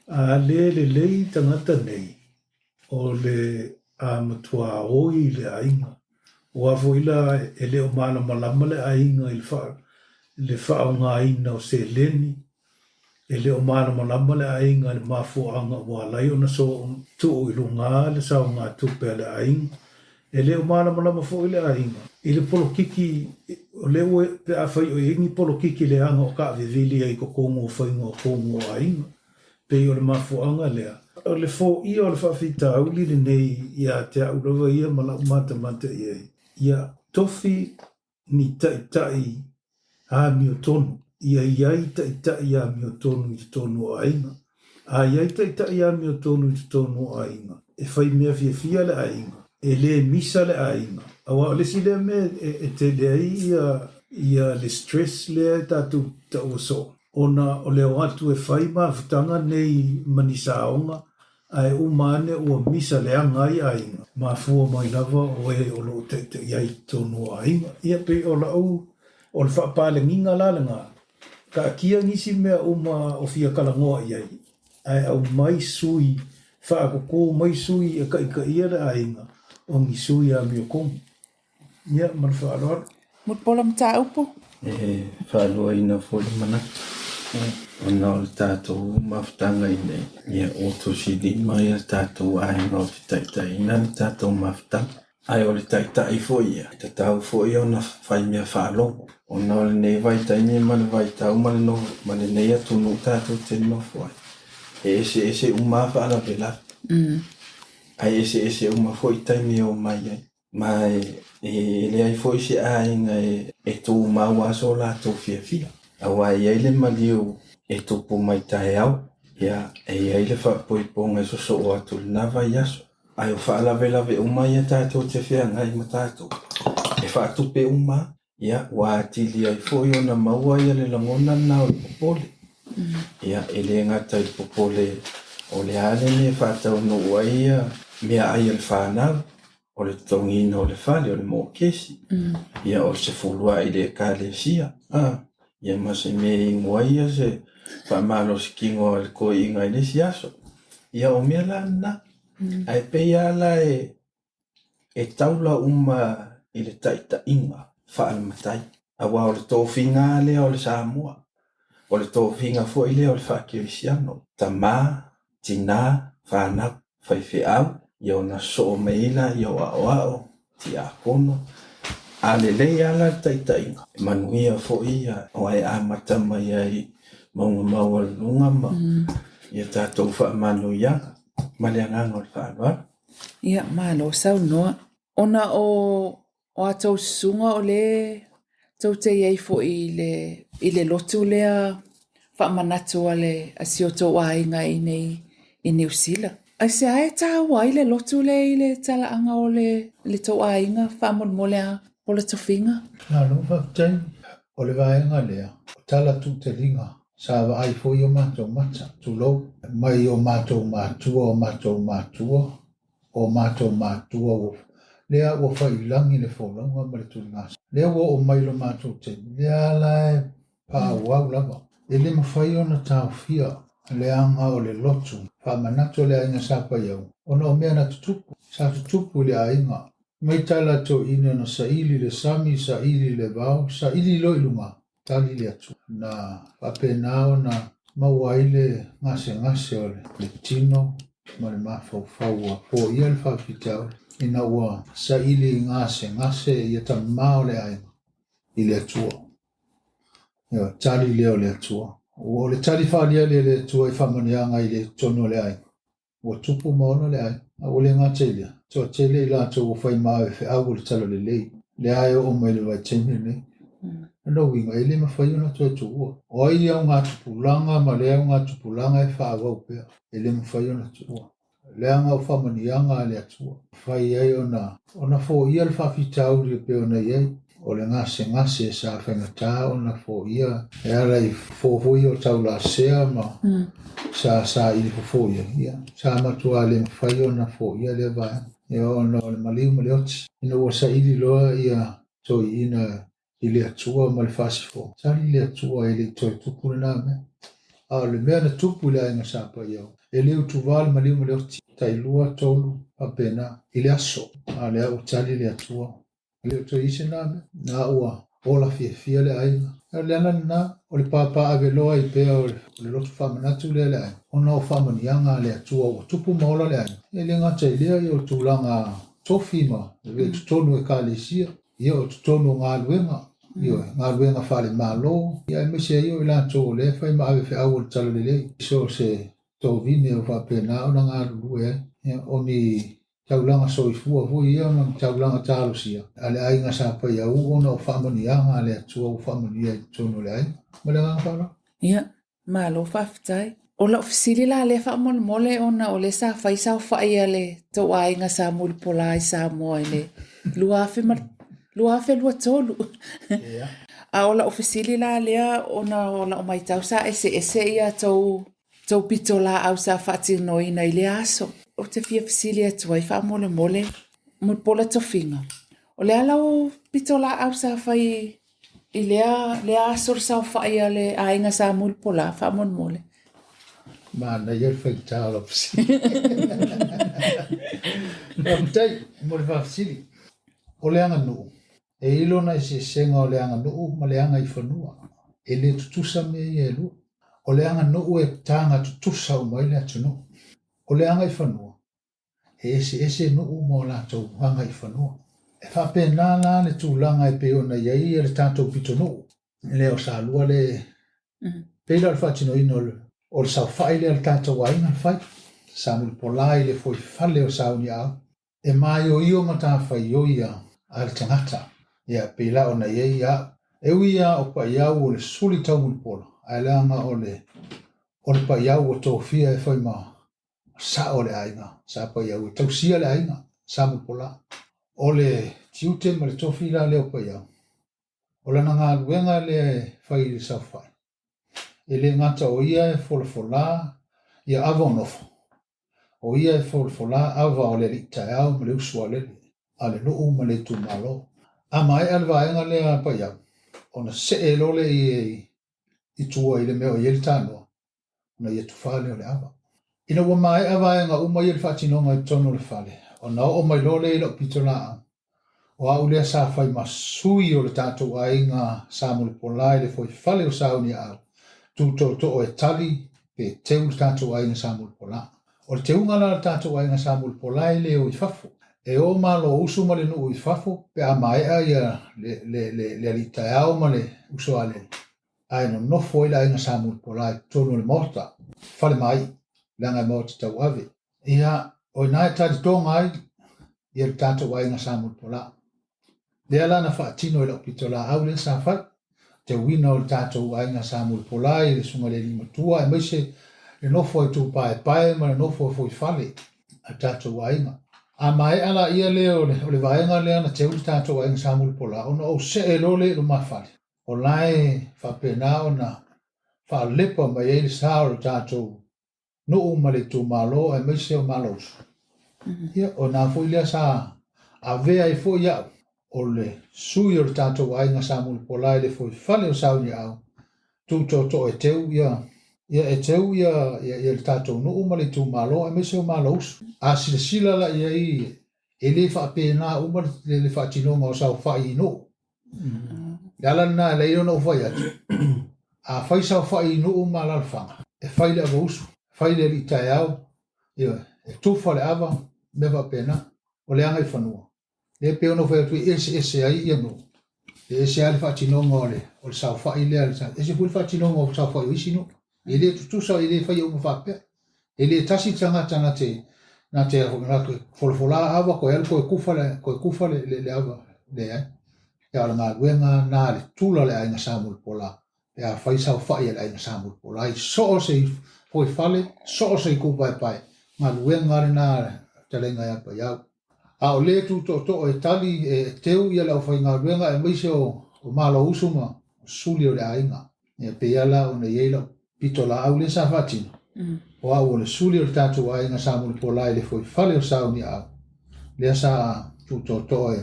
a le lelei tagata nei, o le a matua oi i le aiga. Aua foi la e le o malamalama le aiga i le faaaogaina o seleni, e le o malamalama le aiga i le mafuaaga ua ala ai ona tuu i luga le saogatupe a le aiga, e le o malamalama foi le aiga i le polokiki, o lea ua pe afai o i ai ni polokiki leaga o taavivili ai i totonu o faiga o tonu o aiga. Pei o le mafuaaga lea, o le foia o le faafitauli lenei ia te au lava ia ma lau matamata i ai, ia tofi ni taitai amiotonu, ia i ai taitai amiotonu i totonu o aiga. A i ai taitai amiotonu i totonu o aiga, e fai mea fiafia le aiga, e le misa le aiga. Aua o le isi lea mea e tele ai ia le stress lea e tatou taua soo, ona o le o atu e fai mafutaga nei ma ni saoga, ae uma ane ua misa leaga ai aiga, mafua mai lava o e o lo o taitai ai i totonu o aiga. Ia pei o lau, o le faapalegiga la lena, taatia nisi mea uma o fia talanoa i ai, ae aumai sui, faatutu mai sui e taitaia le aiga, o ni sui amiotonu. Ia, ma le faaaloalo. Mulipola mataupu. E faaluaina foi le manatu, ona o le tatou mafutaga i nei, ia ua tusilima ia tatou aiga o te taitaiina le tatou mafutaga. Ae o le taitai foi ia, e tatau foi ona fai mea faalogo, ona o lenei vaitaimi ma le vaitau ma le ma lenei atunuu tatou te nonofo ai, e eseese uma lava faalavelave. Ae eseese uma foi taimi e omai ai. Ma e leai foi se aiga e tumau lava so latou fiafia, aua e i ai le maliu e tupu mai taeao, ia, e i ai le faapoipoga e sosoo atu i lena vaiaso. Ae o faalavelave uma ia tatou te feagai ma tatou, e faatupe uma lava. Ia, ua atili ai foi ona maua ia le lagona lena o le popole. Ia, e le gata i le popole o le a le mea e faataunuu ai ia meaai a le fanau, o le totogiina o le fale, o le mokesi, ia o le sefuluai i le ekalesia, a, ia ma se mea e inu ai ia se faamalositino a le toeaina i le isi aso. Ia o mea la na. Ae pei lava la e taula uma i le taitaiga faale-matai, aua o le tofiga lava lea o le Samoa, o le tofiga foi lea o le faakerisiano, tama, tina, fanau, faifeau, ia ona sosoo mai ai laia o aoao, tiakono. A lelei lava la le taitaiga, e manuia foi aua e amata mai ai i mauga maualuluga ma ia tatou faamanuiaga ma le agaga o le faaaloalo. Ia, malo saunoa. Ona o o a tou susuga o le tou te i ai foi i le, i le lotu lea faamanatu a le a si o tou aiga i inei i Niu Sila. Aisea e tāua ai le lotu lea i le talaaga o le, le tou aiga faamolemole a Pola Tofiga? Malo faafetai. O le vaega lea, o tala tuutaliga sa vaai foi o matou mata, tulou, mai o matou matua, o matou matua, o matou matua ua lea ua fai i lagi le folauga ma le tuligasa. Lea ua oo mai lo matou taimi, lea la e faaauau lava. E le mafai ona taofia leaga o le lotu faamanatu o le aiga Sa Paiau, ona o mea na tutupu, sa tutupu i le aiga. Mai tala toeaiina na saili le sami, saili le vao, saili loa i luga, tali le Atua. Na faapena ona maua ai le gasegase o le tino ma le mafaufau ua foia le faafitauli ina ua saili gasegase ia tama o le aiga i le Atua. Ia, tali lea o le Atua. Ua o le tali faaliali a le Atua i faamanuiaga i le totonu o le aiga. Ua tupu ma ola le aiga. A ua le gata i lea, toatele i latou ua fai ma avefeau o le talalelei. Lea e oo mai le vaitaimi lenei. Lona uiga, e le mafai ona toe tuua. O ai augatupulaga ma le augatupulaga e faaauau pea. E le mafai ona tuua. Leaga o faamanuiaga a le Atua. Fai ai ona foia le faafitauli e pei ona i ai. O le gasegase sa faigata ona foia e ala i fofo foi o taulasea ma sa saili fofo ia. Ia, sa matua le mafai ona foia lea vaega. Ia, ona o le maliu ma le oti. Ina ua saili loa ia toeaiina i le Atua ma le faasifo. Tali le Atua e le i toe tupu lena mea. A o le mea na tupu i le aiga Sa Paiau, e le utuvā le maliu ma le oti. Tai lua, tolu, faapena, i le aso. A lea ua tali le Atua. E le o toe i ai se na mea. Na ua ola fiafia le aiga. O le ala lena, o le papaaveloa ai pea o le lotu faamanatu lea le aiga. Ona o faamanuiaga a le Atua ua tupu ma ola le aiga. E le gata i lea, ia o tulaga tofi ma le totonu o ekalesia, ia o totonu o galuega, ia galuega faale-Malo, ia aemaise ai o i latou o lea e fai ma avefeau o le talalelei. So se tovine o faapena ona galulue ai. Ia, o ni taulaga soifua foi ia ma taulaga talosia a le aiga Sa Paiau ona o faamanuiaga a le Atua ua faamanuia i totonu o le aiga. Ma le agaga faaaloalo. Ia, malo faafetai. O lau fesili la lea faamolemole ona o lea sa fai saofai a le tou aiga sa Mulipola i Samoa i le 2023. Yeah. A o lau fesili la lea ona o lau matau sa eseese ia tou tou pitolaau sa faatinoina i lea aso. Ou te fia fesili atu ai faamolemole Mulipola Tofiga. O le a lau pitolaau sa fai i lea aso le saofai a le aiga sa Mulipola faamolemole? Manaia le faigata o lau fesili. Faafetai mo le faafesili. O le aganuu, e i lona eseesega o le aganuu ma le agaifanua. E le tutusa mea ia e lua. O le aganuu e taga tutusa uma ai le atunuu. O le agaifanua, E eseese nuu ma o latou agaifanua. E faapena la le tulaga e pei ona i ai le tatou pitonuu lea o Salua le pei la o le faatinoina o le saofai lea a le tatou aiga na fai. Sa Mulipola i le fuaifale o Sauniaau. E maioio matafaioi a le tagata. Ia pei la ona i ai au. E ui lava o Paiau o le suli tau Mulipola, ae leaga o le Paiau ua tofia e fai ma sao o le aiga sa Paiau e tausia le aiga sa Mulipola. O le tiute ma le tofi la lea o Paiau, o lana galuega lea e fai i le saofai. E le gata o ia e folafola ia ava o nofo, o ia e folafola ava o le alii taeao ma le uso a le nuu ma le itumalo. A maea le vaega lea a Paiau, ona see loa lea i tua i le mea o i ai le tanoa, ona ia tufa lea o le ava. Ina ua maea vaega uma ia le faatinoga i totonu o le fale, ona oo mai loa lea i lau pitolaau, o au lea sa fai ma sui o le tatou aiga sa Mulipola i le fuaifale o Sauniaau, tutootoo e tali pe teu le tatou aiga sa Mulipola. O le teuga la le tatou aiga sa Mulipola e le o i fafo. E o malo usu ma le nuu i fafo pe a maea ia le alii taeao ma le uso alele. Ae nonofo ai le aiga sa Mulipola i totonu o le maota, fale mai, leaga e maota tauave. Ia, o ina e talitoga ai ia le tatou aiga sa Mulipola. Lea la na faatino i lau pitolaau lea sa fai. Teuina o le tatou aiga sa Mulipola i le susuga i le alii matua, aemaise le nofo ai tupaepae ma le nofo ai fuaifale a le tatou aiga. A maea la ia lea o le vaega lea na teu le tatou aiga sa Mulipola, ona ou see loa lea i lumafale. O la e faapena ona faalepa mai ai le sa o le tatou nuu ma le itumalo aemaise o Malouso. Ia, o na foi lea sa avea ai foi au o le sui o le tatou aiga sa Mulipola i le fuaifale o Sauniaau, tutootoo e teu ia e teu ia le tatou nuu ma le itumalo aemaise o Malouso. A silasila la i ai, e le faapena uma le faatinoga o saofai i nuu. Le ala lena e leai ona ou fai atu, a fai saofai i nuu ma alaalafaga, e fai le avausu, fai le alii taeao, e tufa le ava, mea faapena, o le agaifanua. Le pei ona ou fai atu e eseese ai ia nuu. E ese lava le faatinoga o le saofai lea, ese foi le faatinoga o saofai o isi nuu. E le tutusa, e le faia uma faapea. E le tasi le tagata na te folafola ava, koe alu koe kufa le ava leai. Ia o le galuega na le tula le aiga sa Mulipola, pe a fai saofai a le aiga sa Mulipola i so o se fuaifale, so o se itupaepae, galuega lena fetalaiga ia Paiau. A o le tutootoo e tali e teu ia le aufaigaluega aemaise o Malouso ma suli o le aiga. Ia pei ala ona i ai lau pitolaau lea sa faatino. O au o le suli o le tatou aiga sa Mulipola i le fuaifale o Sauniaau, lea sa tutootoo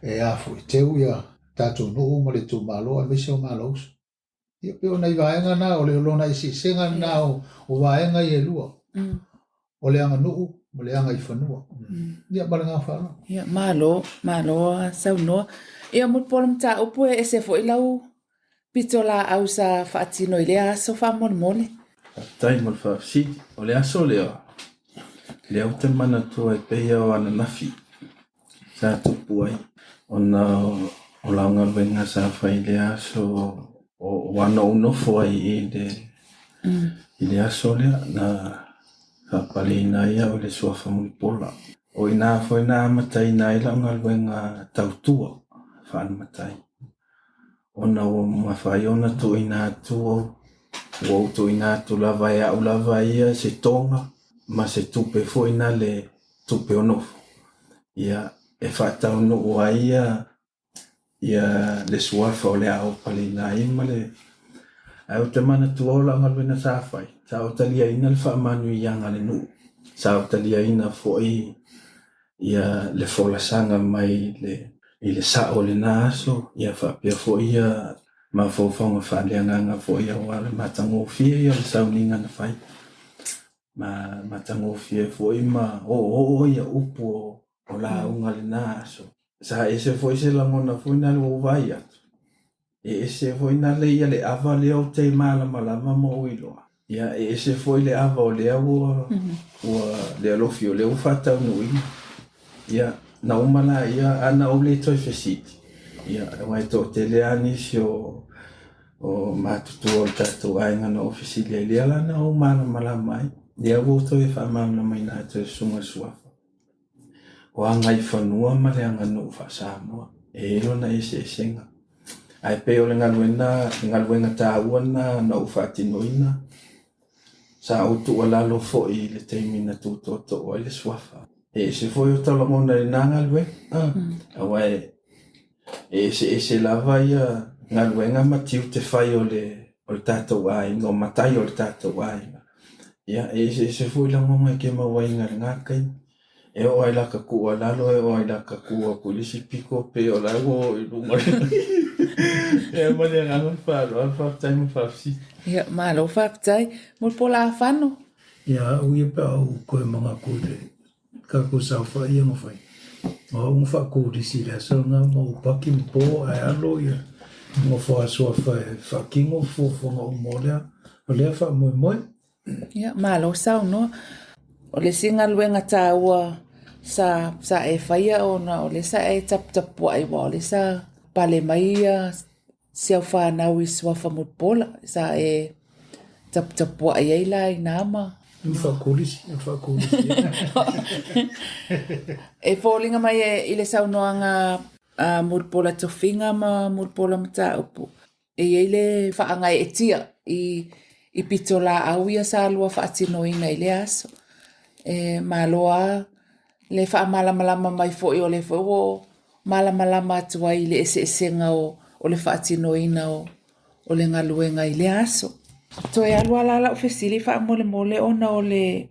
e afu e teu ia tatou nuu ma le itumalo aemaise o Malouso. Ia pei o nai vaega na, o le lona eseesega na o vaega ia e lua. O le aganuu ma le agaifanua. Ia ma le agaga faaaloalo. Ia malo, malo saunoa. Ia Mulipola mataupu e ese foi lau pitolaau sa faatino i lea aso faamolemole. Faafetai mo le faafesili. O le aso lea, lea ou te manatua e pei o ananafi sa tupu ai, ona o lau galuega sa fai i lea aso, o ana ou nofo ai i le aso lea, na faapaleina ai au i le suafa Mulipola. O ina foi na amataina ai lau galuega tautua faale-matai, ona ua mafai ona tuuina atu ua ou tuuina atu lava e au lava ia se toga ma se tupe foi na le tupe o nofo. Ia, e faataunuu ai ia le suafa o le a opaleina ai ma le. Ae ou te manatua o lau galuega sa fai, sa ou taliaina le faamanuiaga a le nuu, sa ou taliaina foi ia le folasaga mai i le sao o lena aso, ia faapea foi ia mafaufauga faaleagaga foi aua le matagofie ia o le sauniga na fai. Ma matagofie foi ma oooo ia upu o lauga lena aso. Sa ese foi se lagona foi na le ua vaai atu. E ese foi na le ia le ava lea o te malamalama ma ou iloa. Ia, e ese foi le ava o lea ua, ua le alofi o lea ua faataunuuina. Ia, na uma laia, a na ou le toe fesili, ia, aua e toatele lava nisi o, o matutua o le tatou aiga na ou fesili ai, lea la na ou malamalama ai. Lea ua ou toe faamalamalamaina atu e le Susuga i le Suafa. O agaifanua ma le aganuu faa-Samoa, e i ai lona eseesega. Ae pei o le galuega, galuega taua lena na ou faatinoina. Sa ou tuualalo foi i le taimi na tutoatoo ai le suafa. E ese foi o ta lagona i lena galuega. Aua e eseese lava ia galuega ma tiute fai o le o le tatou aiga, o matai o le tatou aiga. Ia, e eseese foi lagona e te mauaina i lena taimi. E oo lava i lata tuualalo, e oo lava i lata tu atu i le isi pito, pei o la ua oo i luga. Ia ma le agaga o le faaaloalo, faafetai mo le faafesili. Ia, malo faafetai. Mulipola Afano. Ia, au ia pe a ou toe manatu i le tatou saofai ia na fai, o au na faakolisi i le aso lena ma ou paki ma po ae alo ia nofo a suafa e faatino fuafuaga uma o lea, o lea faamoemoe. Ia, malo saunoa. O le isi galuega taua sa, sa e faia ona o lea sa e taputapuai aua o lea sa pale mai ia si au fanau i Suafa Mulipola sa e taputapuai ai la inā ma Faakolisi, faakolisi. E foliga mai e, i le saunoaga a Mulipola Tofiga ma Mulipola Mataupu E i ai le faagaeetia i i pitolaau ia sa lua faatinoina i lea aso. E malo lava le faamalamalama mai foi o lea foi ua malamalama atu ai i le eseesega o, o le faatinoina o, o le galuega i lea aso. Toe alu lava la lau fesili faamolemole ona o le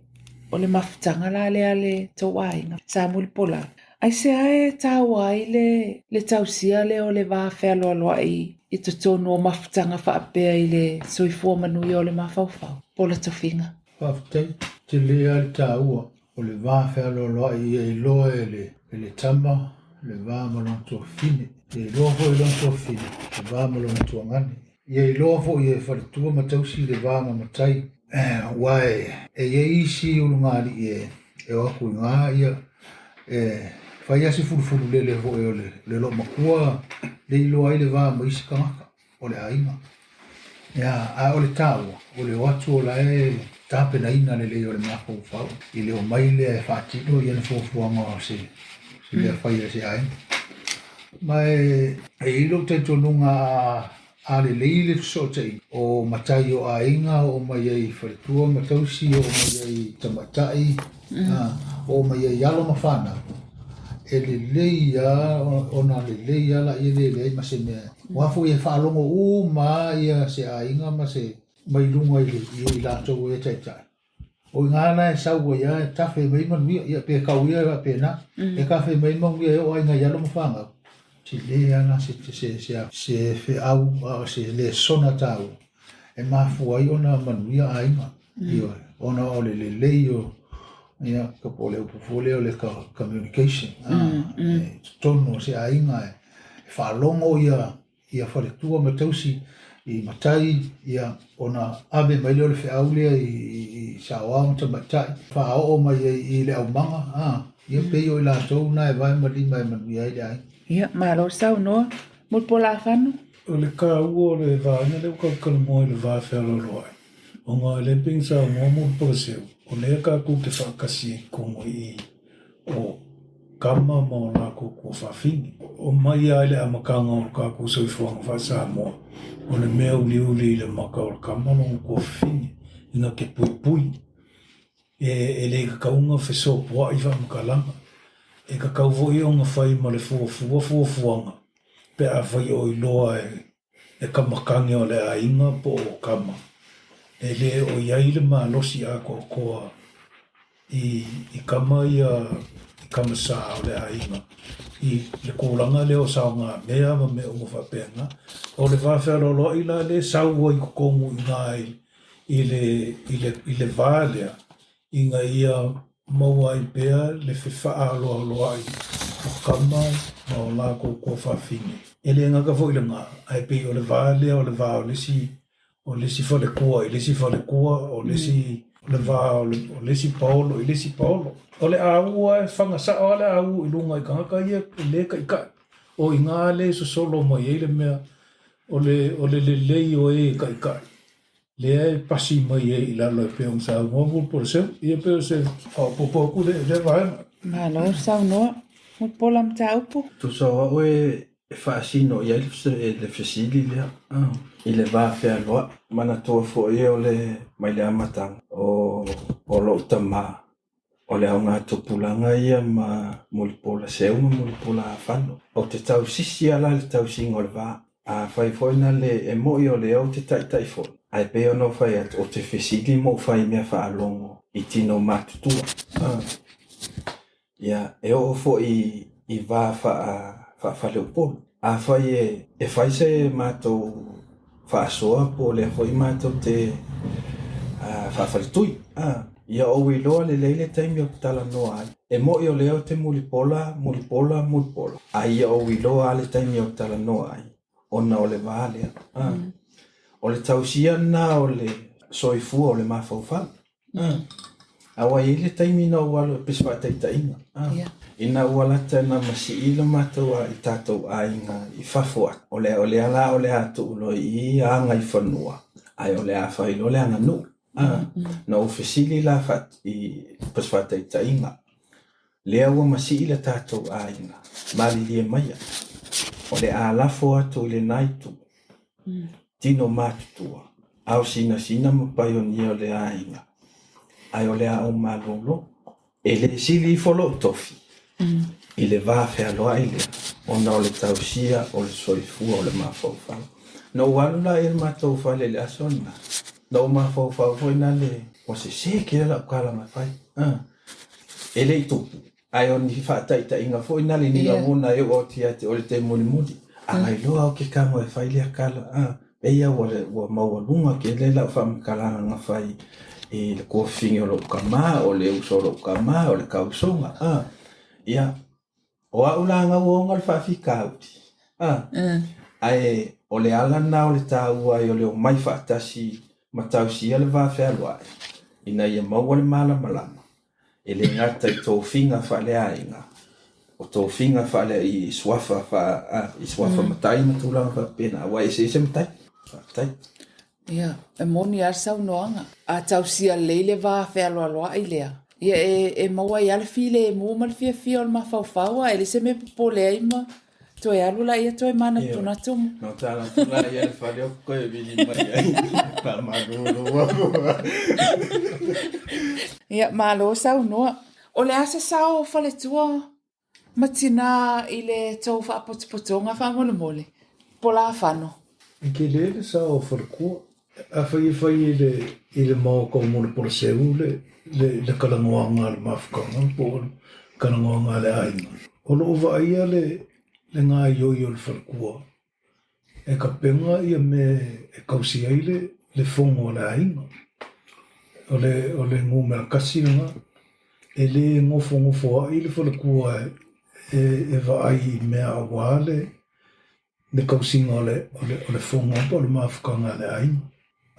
o le mafutaga la lea a le tou aiga sa Mulipola. Aisea e taua ai le le tausia lea o le va fealoaloai i totonu o mafutaga faapea i le soifua manuia o le mafaufau? Pola Tofiga. Faafetai. Tele lava le taua o le va fealoaloai ia iloa e le e le tama le va ma lona tuafafine. Ia iloa foi e lona tuafafine le va ma lona tuagane. Ia iloa foi e faletua ma tausi le va ma matai, aua e i ai isi ulugalii e o atu i ina, ia, e fai lava si fulufulu lele foi o le loomatua le iloa ai le va ma isi tagata o le aiga. Ia, a o le taua, o le o atu o la e tapenaina lelei o le mafaufau i le omai lea e faatino ia na fuafuaga o se mea fai a se aiga. Ma e i ai lou talitonuga a A lelei le fesootaiga o matai o aiga, oo mai ai i faletua ma tausi, oo mai ai i tamaitai, oo mai ai i alo ma fanau, e lelei lava ona lelei lava laia le leai ma se mea. Aua foi e faalogo uma lava ia se aiga ma se mai luga i latou e taitai. O i ina la e sau ai lava e tafe mai manuia, ia pe kau ia faapena, e tafe mai manuia e oo lava i nai alo ma fanau. Tele lava la se, se, se, se feau a o se lesona taua e mafua ai ona manuia aiga. Ioe, ona o le lelei o, ia, po o le upu foi lea o le communication, i totonu o se aiga e faalogo ia ia faletua ma tausi i matai, ia, ona ave mai lea o le feau lea i saoao ma tamaitai, faaoo mai ai i le aumaga, a, ia pei o i latou na e vae ma lima e manuia ai le aiga. Ia, malo saunoa. Mulipola Afano. O le taua o le vaega lea ua talatalanoa i le va fealoaloai, ona o lea pei ona saunoa Mulipola Seu, o lea tatou te faatasi ai i totonu i i. o tama ma o latou tuafafine. O mai lava i le amataga o le tatou soifuaga faa-Samoa, o le mea uliuli i le maka o le tama lona tuafafine, ina te puipui. E le tatau ona fesopoai faamatalaga. E tatau foi ona fai ma le fuafua fuafuaga pe afai o iloa e e kamakane o le aiga po o kama, e le o i ai le malosi atoatoa i i kama ia i kama sa o le aiga i le tulaga lea o saogamea ma mea uma faapena. O le va fealoaloai la lea e sau ai i totonu i ina i le i le i le va lea ina ia maua ai pea le fefaaloaloai o tama ma o latou tuafafine. E le gata foi i lena, ae pei o le va lea o le va o le isi o le isi falekua i le isi falekua, o le isi o le va o le, o le isi paolo i le isi paolo. O le aua e faga sao lava le au i luga i tagata ia e le taitai. O i ina lea e sosolo mai ai le mea o le, o le lelei o e taitai lea e pasi mai ai i lalo e pei ona saunoa Mulipola Ia pei o se faaopoopo atu lea i lea vaega. Malo saunoa. Mulipola Mataupu. Tusa o au e faasino i ai le fesili lea i le va fealoai. Manatua foi o le mai le amataga o lou tamā, o le augatupulaga ia ma Mulipola Seu ma Mulipola Afano. Ou te tausisi lava la i le tausiga o le va. Afai foi na le e moi o lea ou te taitai foi, ae pei ona ou fai atu, ou te fesili ma ou fai mea faalogo i tino matutua. Ia, e oo foi i va faafaleupolu. Afai e fai se matou faasoa po o lea foi matou te faafaletui, ia ou iloa lelei le taimi ou te talanoa ai. E moi o lea ou te mulipola, mulipola, mulipola, a ia ou iloa lava le taimi ou te talanoa ai, ona o le va lea. O le tausia lena o le soifua o le mafaufau. Aua e i ai le taimi na ou alu pei se faataitaiga. Ina ua lata ina masii le matou i tatou aiga i fafo atu, o le o lea la o le a tuu loa i i aga i fanua, ae o le a fai loa le aganuu. Na ou fesili la i po o se faataitaiga, lea ua masii le tatou aiga, malilie maia, o le a lafo atu i lena itu, tino matutua, ao sinasina ma paionia o le aiga, ae o le a ou malolo. E le sili ifo lou tofi i le va fealoai lea, ona o le tausia o le soifua o le mafaufau. Na ou alu la i le matou fale i le aso lena, na ou mafaufau foi nale, ua sese kea lau tala na fai. E le i tupu, ae o ni faataitaiga foi nale ni lagona e oo atu ia te oe i le taimi mulimuli. A nai loa au ke tago e fai lea tala, pei ua maualuga tele lau faamatalaga na fai i le tuafafine o lou tama, o le uso o lou tama, o le tausoga. Ia, o au la na ua ona le faafitauli. Ae o le ala lena o le taua ai o le omai faatasi ma tausia le va fealoai, ina ia maua le malamalama. E le gata i tofiga faaleaiga, o tofiga faale i suafa i suafa matai ma tulaga faapena, aua e eseese matai. Faafetai. Ia, e moni lava le saunoaga. A tausia lelei le va fealoaloai lea, ia e maua ai lava le filemu ma le fiafia o le mafaufau, a e leai se mea e popole ai ma toe alu laia toe manatunatu. No tala atu la ia le fale o koe vili mai ai. Faamalulu aku. Ia, malo saunoa. O le a se sao o faletua ma tinā i le tou faapotopotoga faamolemole? Pola Fano. E tele le sao o faletua. Afai e fai i le i le maota o Mulipola-Seu le le le talanoaga a le mafutaga po o le talanoaga a le aiga, o lo o vaaia le le gaoioi o le faletua e tapena ia mea e tausi ai le le fono a le aiga. O le o le numera tasi lena. E le nofonofoa'i le faletua e e vaai i mea aua le le tausiga o le o le o le fono po o le mafutaga a le aiga.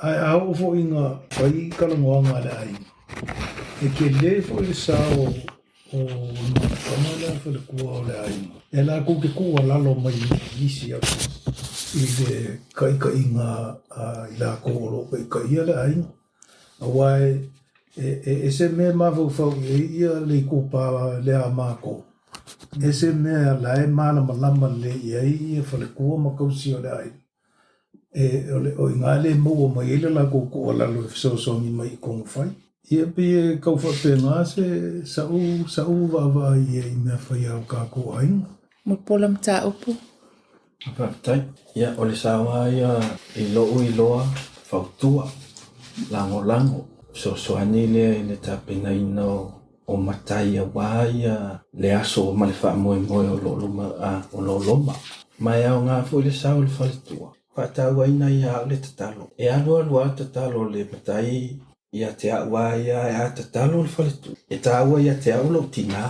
Ae a oo foi ina fai talanoaga a le aiga, e tele foi le sao o le mafutaga lea a faletua o le aiga, e latou te tuualalo mai i nisi atu i le taitaiga a i latou o lo o taitaia le aiga. Aua e e ese mea e mafaufau i ai ia le itupa lea a matou, ese mea la e malamalama lelei i ai ia faletua ma tausi o le aiga. E o le o i ina lea e maua mai ai le latou tuualalo e fesoasoani mai i tonufai. Ia pei e tau faapena se sa'u sa'u vaavaai i ai i mea fai a o tatou aiga. Mulipola Mataupu. Faafetai. Ia, o le sao lava ia i lou iloa, fautua, lagolago, fesoasoani lea i le tapenaina o matai aua ia le aso ma le faamoemoe o lo o loma, o lo o loma. Ma e aoga foi le sao o le faletua, faatauaina ia au le tatalo. E alu alu lava le tatalo a le matai ia te au lava ia, ae a tatalo le faletua, e taua ia te au lou tinā.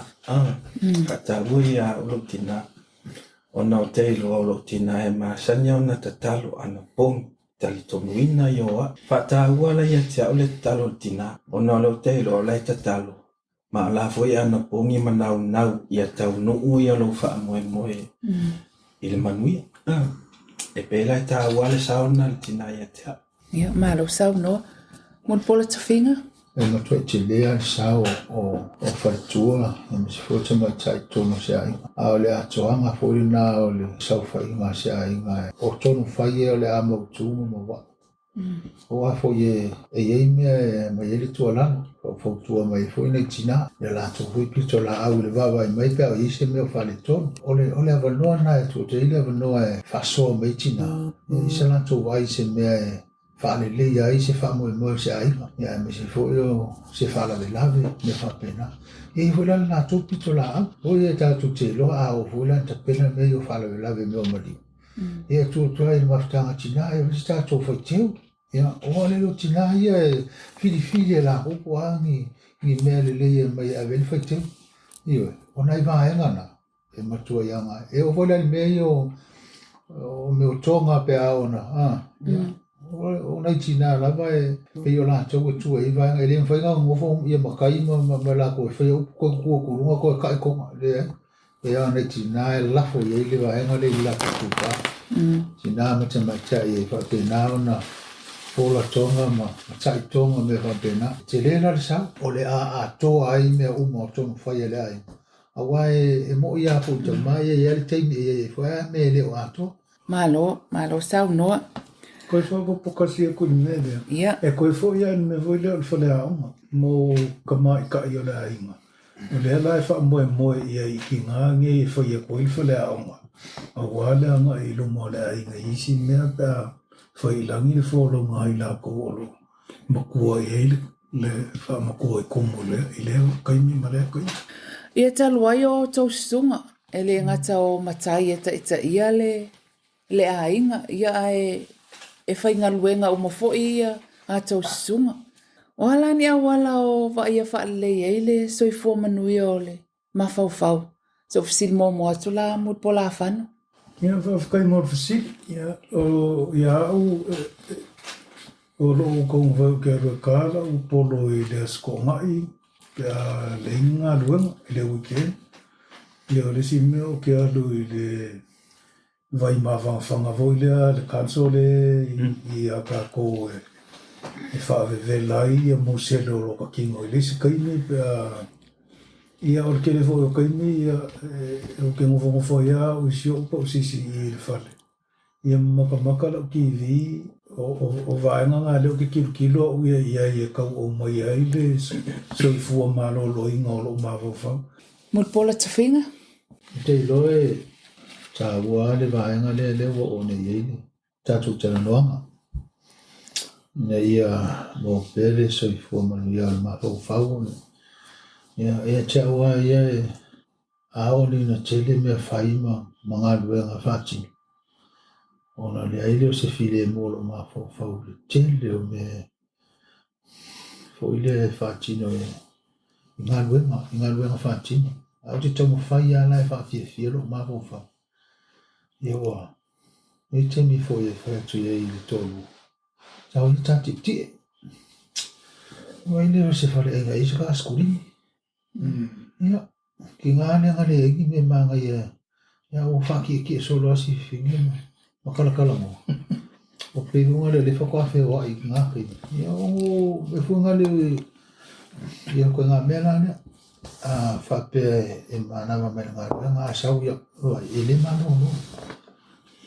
Faataua ia au lou tinā. Ona ou te iloa o lou tinā e masani ona tatalo ana pogi. talitonuina ia o a'u. Faataua la ia te a'u le tatalo a le tinā, ona o lea ou te iloa o la e tatalo, ma o la foi e anapogi ma naunau ia taunuu ia lou faamoemoe i le manuia. E pei la e taua le sao lena a le tinā ia te a'u. Ia, malo saunoa. Mulipola Tofiga. E matuai tele lava le sao o faletua aemaise foi o tamaitai i totonu o se aiga. A o le atoaga foi lena o le saofaiga a se aiga, o tonu fai ia o le a mautu ma mauae. Aua foi e i ai mea e aumai ai le tuualalo, faufautua mai ai foi nai tina, i a latou foi pitolaau i le vaavaai mai pe a o i ai se mea o faaletonu. O le avanoa lena e tuu atu ai le avanoa e faasoa mai ai tina, i se latou vaai i se mea e faaleleia ai se faamoemoe o se aiga, aemaise foi o se faalavelave, mea faapena. E i ai foi la le latou pitolaau, foi e tatou te iloa a oo foi la ina tapena mea ia o faalavelave mea o maliu. Ia e tuu atu ai i le mafutaga tina, ia se tatou faiteu. Ia, aua o le o tina ia e filifili e latou po o a ni mea lelei e aumai e ave ai le faiteu. Ioe, o nai vaega na e matua ia agai. E oo foi la i le mea ia o mea o toga pe a oo ina, ia, o nai tina lava e pei o latou e tua i ai vaega. E le mafai ona nonofo ia matai ma latou e faia upu toe tutu atu i luga toe ta'i toga. Leai. E ao nai tina e lafo i ai le vaega lea i le latou tūtā. Tina ma tamaitai e faapena ona fola toga ma ta'i toga mea faapena. E tele la le sao o le a atoa ai mea uma o tonu fai a le aiga. Aua e mo'i lava foi i tama ia, e i ai le taimi e i ai foi lava mea e le o atoa. Malo, malo saunoa. Koe faaopoopo kasi aku i le mea lea. Ia. E koe foi lava i le mea foi lea o le faleaoga mo tamaitai o le aiga. O lea la e faamoemoe i ai i tiga nei e fai atu ai le faleaoga, aua le agai i luma o le aiga i isi mea pe a fai i lagi le folauga a i latou o lo o matua i ai le faamatua i tumu i lea taimi ma lea taimi. Ia talu ai o outou susuga, e le gata o matai e taitaia le le aiga, ia ae e faigaluega uma foi ia a tou susuga. O a la ni auala o vaaia faalelei ai le soifua manuia o le mafaufau? Se i ou fesili muamua atu la Mulipola-a-Fano. Ia, faafetai mo le fesili. Ia, o ia au, o lou taumafai ou te alu e ta lau polo i le Aso Toonai pe a leai ni galuega i le weekend. Ia, o le isi mea ou te alu i le vai mafanafana foi lea le council lea ia tatou e faavevela ai ia musele o lo tino i le isi taimi pe a ia o le tele foi o taimi ia ou te nofonofo ai lava au i si ou pausisi i le fale ia matamata lau TV o vaega na lea ou te tilotilo au ia i ai e tau aumai ai le soifua maloloina o lou mafaufau. Mulipola Tofiga. Ou te iloa e taua lava le vaega lea lea ua oo nei i ai le tatou talanoaga, ina ia maua pea le soifua manuia o le mafaufau. Ia, ia te au lava ia, e a oo nei ina tele mea fai ma galuega faatino, ona leai lea o se filemu o lou mafaufau i le tele o mea foi lea e faatino i galuega, i galuega faatino. Ae ou te taumafai lava la e faafiafia lou mafaufau. Ia ua i ai taimi foi e fai atu i ai i le toalua, tau ia ta tietie. Ua ai lea o se faleaiga e i ai se aisikulimi. Ia, ki ngā ane ngale ai ni mea manaia, ia ua whaakiekie solo asi fifine ma kalakala mo. O pe hunga le le whakawhea wai ki ngā kai. Ia, o e hunga le, ia koe ngā mea la lea. A whapea e mānawa mai ngā rua, ngā sau ia, ua, e le mano no.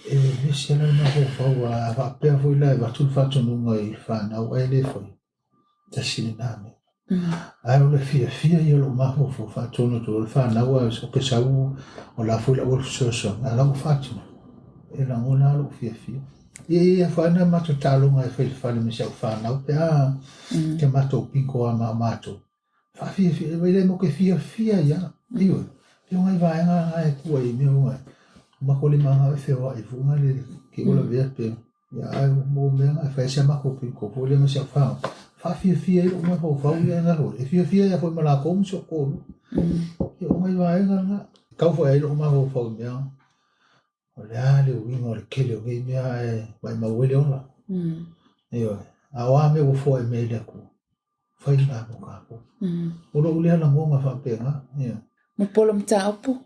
E le sia la ngā whau, a whapea foi la e watu le whatununga i whanau, e le foi. Tasi lena mea. Ae o le fiafia ia o lou mafaufau faatonu atu o le fanau a o ke sau o la foi lau fesoasoani a la ua faatino. E lagona lava lou fiafia. Ia ia foi na matou taaloga e fai i le fale ma si au fanau pe a ke matou piko a ma matou. Faafiafia, e le mo ke fiafia ia. Ioe, pe o ngai vaega na e tua i mea o ngai. Mako le manga e feoai foi ngai le ke ola vea pe. Ia ae mo mea na e fai si a matou piko foi le ma si au fanau. Faafiafia ai lou mafaufau ia na foi. E fiafia ia foi ma latou ma si ou toalua. Ia o ngai vaega na. Tau foi ai lou mafaufau i mea. O le a le uiga o le tele o nei mea ae maumau ai le ola. Ioe. A o a mea ua foai mai e le Atua, fai lena mo tatou. O lou lea lagona faapena. Ioe. Mulipola Mataupu.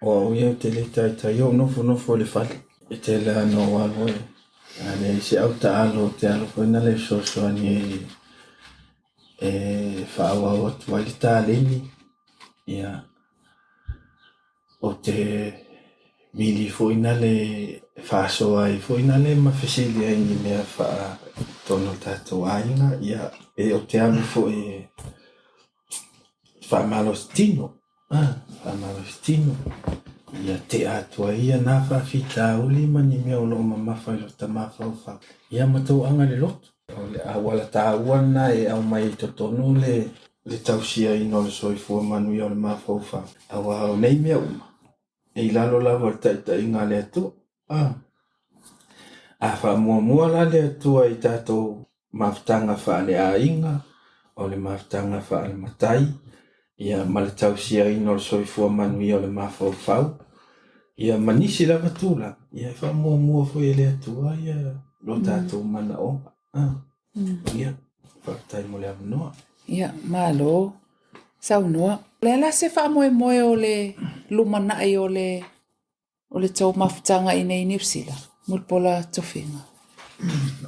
O au ia ou te le taitai ou nofonofo i le fale. E tele lava ina ou alu ai, a leai se au taalo ou te alu foi na le fesoasoani ai e faaauau atu ai le taleni. Ia, ou te vili foi na le faasoa ai foi na le ma fesili ai i ni mea faa-totonu o le tatou aiga. Ia, pe ou te alu foi e faamalosi tino, faamalosi tino, ia tea atu ai ia na faafitauli ma ni mea o lo o mamafa i lota mafaufau, ia ma tauaga le loto. O le auala taua lena e aumai i totonu le le tausiaina o le soifua manuia o le mafaufau, aua o nei mea uma, e i lalo lava o le taitaiga a le Atua. A faamuamua la le Atua i tatou mafutaga faaleaiga, o le mafutaga faale-matai, ia ma le tausiaina o le soifua manuia o le mafaufau, ia ma nisi lava tulaga, ia e faamuamua foi e le Atua ia lo tatou manaoga. Ia, faafetai mo le avanoa. Ia, malo saunoa. O le a la se faamoemoe o le lumanai o le o le tou mafutaga i nei Niu Sila? Mulipola Tofiga.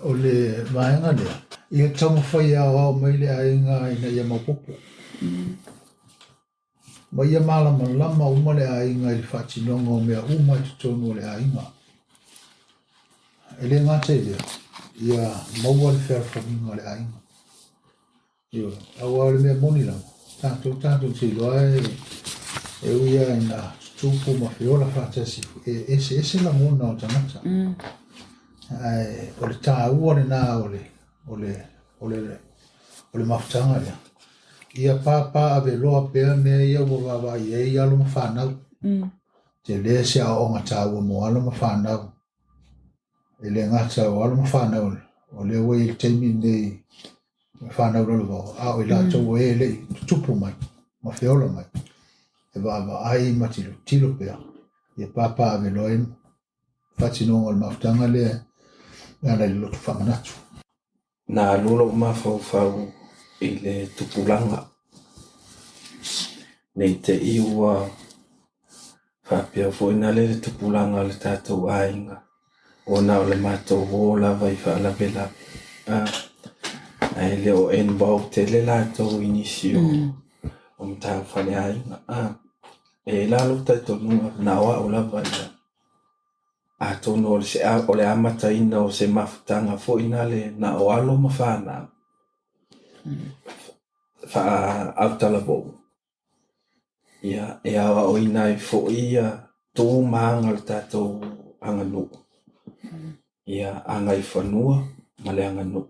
O le vaega lea, ia taumafai e aoao mai le aiga ina ia maopoopo. Ma ia malamalama uma le aiga i le faatinoga o mea uma i totonu o le aiga. E le gata i lea, ia maua le fealofaniga o le aiga. Ioe. Aua o le mea moni lava, tatou tatou te iloa e e ui lava ina tutupu ma feola faatasi, e eseese lagona o tagata. Ae o le taua lena o le o le o le o le mafutaga lea. Ia papaaveloa pea mea ia ua vaavaai i ai alo ma fanau. Tele se aoaoga taua mo alo ma fanau. E le gata o alo ma fanau o lea ua i ai le taimi lenei fanau lalovaoa, a o i latou o e le i tutupu mai ma feola mai, e vaavaai ma tilotilo pea ia papaaveloa ai faatinoga o le mafutaga lea e ala i le loto faamanatu. Na alu lou mafaufau i le tupulaga, ne i te i ua faapea foi na le tupulaga o le tatou aiga, ona o le matou o lava i faalavelave, ae le o involve tele latou i nisi o mataupu faaleaiga. E i ai la lou talitonuga na o au lava ia, atonu o le, o le amataina o se mafutaga foi na le na o alo ma fanau faa-autalavou, ia, e aoaoina ai foi ia tu ma aga o le tatou aganuu, ia agaifanua ma le aganuu,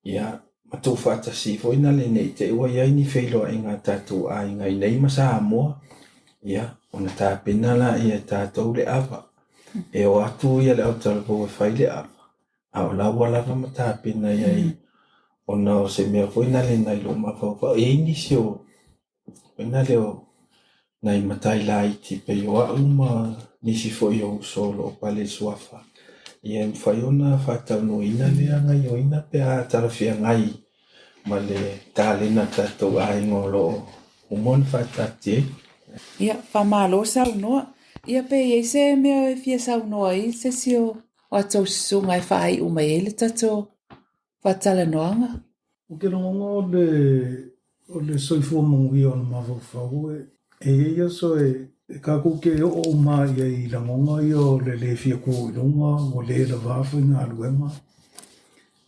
ia ma tuufaatasi foi na le ne i te i ua i ai ni feiloaiga a tatou aiga i nei ma Samoa, ia, ona tapena laia e tatou le ava. E o atu ia le autalavou e fai le ava, a o la ua lava ma tapena i ai, ona o se mea foi na le nai lou mafaufau. E i ai nisi o foi na le o nai matai laiti pei o au ma nisi foi o uso o lo o pale i suafa, ia e mafai ona faataunuuina lea gaioiga pe a talafeagai ma le talena tatou aiga o lo o uma ona faataatia ai. Ia, faamalo saunoa. Ia pe i ai se mea e fia saunoa ai se isi o a outou susuga e faaiu mai ai le tatou faatalanoaga? Ou te lagona o le o le soifua manuia o le mafaufau e e i ai aso e e tatou te oo uma i ai i lagona ia o le le fia tu i luga, ua le lava faigaluega.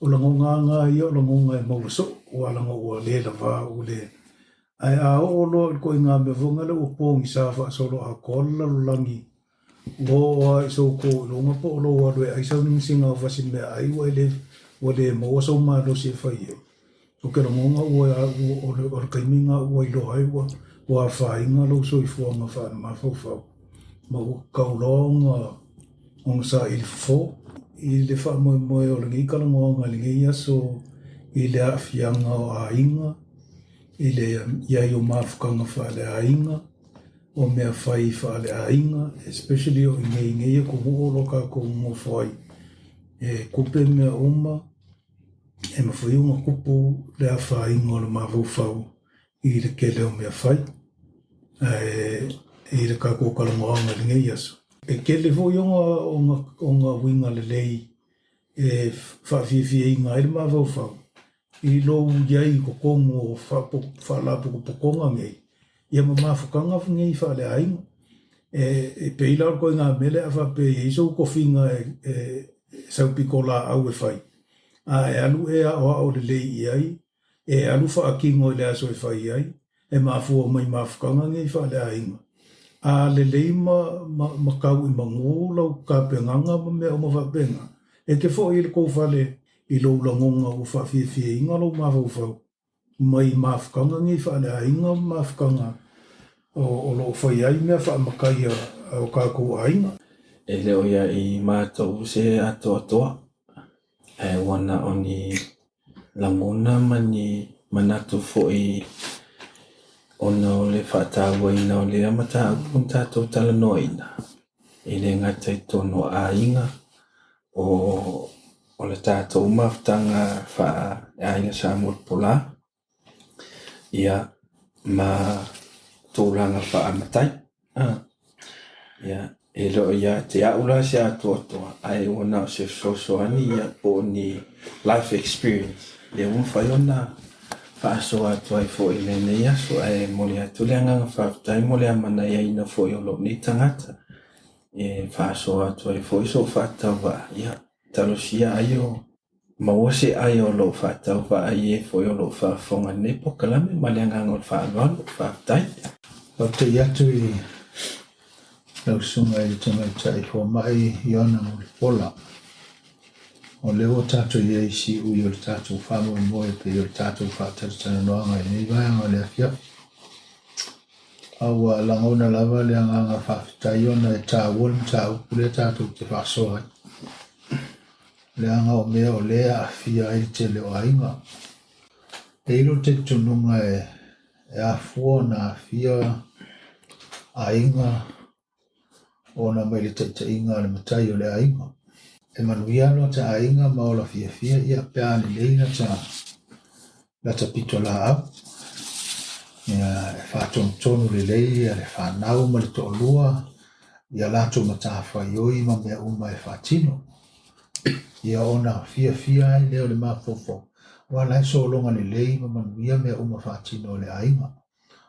O lagona lava na ia o lagona e maua soo, aua leaga ua le lava ua le. Ae a oo loa i le ituaiga mea foi lea ua pogisa faasoloatoa le lalolagi, ua oo lava i sou tu i luga po o lou alu e ai sau nigisiga o fasi meaai ua e le ua le maua sou malosi e fai ai. Ou te lagona ua o le o le taimi lena ua iloa ai ua ua afaina lou soifuaga faale-mafaufau ma ua tatau loa ona ona saili fofo. I le faamoemoe o lenei talanoaga i lenei aso i le aafiaga o aiga, i le i ai o mafutaga faaleaiga, o mea fai faaleaiga, especially o i inei i nei atunuu o lo o tatou nonofo ai. E kupe mea uma, e mafai ona kupu le afaina o le mafaufau i le tele o mea fai. Ae i le tatou talanoaga i lenei aso, e tele foi ona uiga lelei e faafiafiaina ai le mafaufau i lou i ai i totonu o faalapotopotoga nei, ia ma mafutaga nei faaleaiga. E pei la o le ituaiga mea lea a faapea e i ai sou tofiga e sau pitolaau e fai, a e alu e aoao lelei i ai, e alu faatino i le aso e fai ai, e mafua mai mafutaga nei faaleaiga. A lelei ma tau i manu lau tapenaga ma mea uma faapena, e te foi i le tou fale i lou lagona ua faafiafiaina lou mafaufau mai mafutaga nei faaleaiga ma mafutaga o lo o fai ai mea faamatai a o tatou aiga. E le o ia i matou se atoatoa, ae ua na o ni lagona ma ni manatu foi ona o le faatauaina o lea mataupu na tatou talanoaina, e le gata i totonu o aiga, o le tatou mafutaga faale-aiga Samoa ia ma tulaga faamatai. Ia, e le o ia te au la se atoatoa, ae ua na o se fesoasoani ia po o ni life experience lea ua mafai ona faasoa atu ai foi i lenei aso. Ae momoli atu le agaga faafetai mo le amanaiaina foi o lou nei tagata e faasoa atu ai foi sou faatauvaa. Ia, talosia ai o maua se ai o lou faatauvaa i e foi o lo o faafofoga i lenei polokalame ma le agaga o le faaaloalo. Faafetai. Faafetai atu i lau susuga i le Tamaitai Fomai Iona Mulipola. O lea ua tatou i ai i siui o le tatou faamoemoe pei o le tatou faatalatalanoaga i lenei vaega o le afiafi. A ua lagona lava le agaga faafetai ona e taua le mataupu lea tatou te faasoa ai. Leaga o mea o lea e aafia ai le tele o aiga. E i ai lou talitonuga e afua ona aafia aiga ona mai le taitaiga a le matai o le aiga. E manuia lota aiga ma ola fiafia ia pe a lelei lata pitolaau. Ia e faatonutonu lelei ia le fanau ma le toalua ia latou matafaioi ma mea uma e faatino. Ia ona fiafia ai lea o le mafaufau, aua la e sologa lelei ma manuia mea uma faatino a le aiga.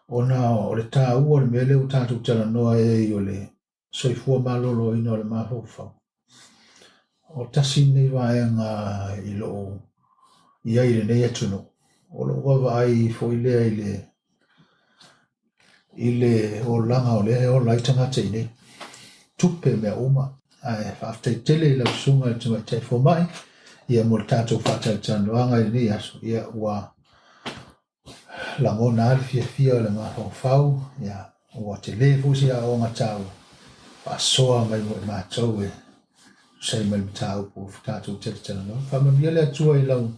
Ona o le taua o le mea lea ua tatou talanoa ai o le soifua maloloina o le mafaufau. O tasi lenei vaega i lou i ai i lenei atunuu, o lou vaavaai foi lea i le olaga o lea e ola ai tagata i nei. Tupe mea uma. Ae faafetai tele i lau susuga i le Tamaitai Fomai ia mo le tatou faatalatalanoaga i lenei aso. Ia ua lagona lava le fiafia o le mafaufau, ia ua tele foi se aoga taua faasoa mai mo i matou e tusa ai ma le mataupu ua tatou talatalanoa. Faamanuia le Atua i lau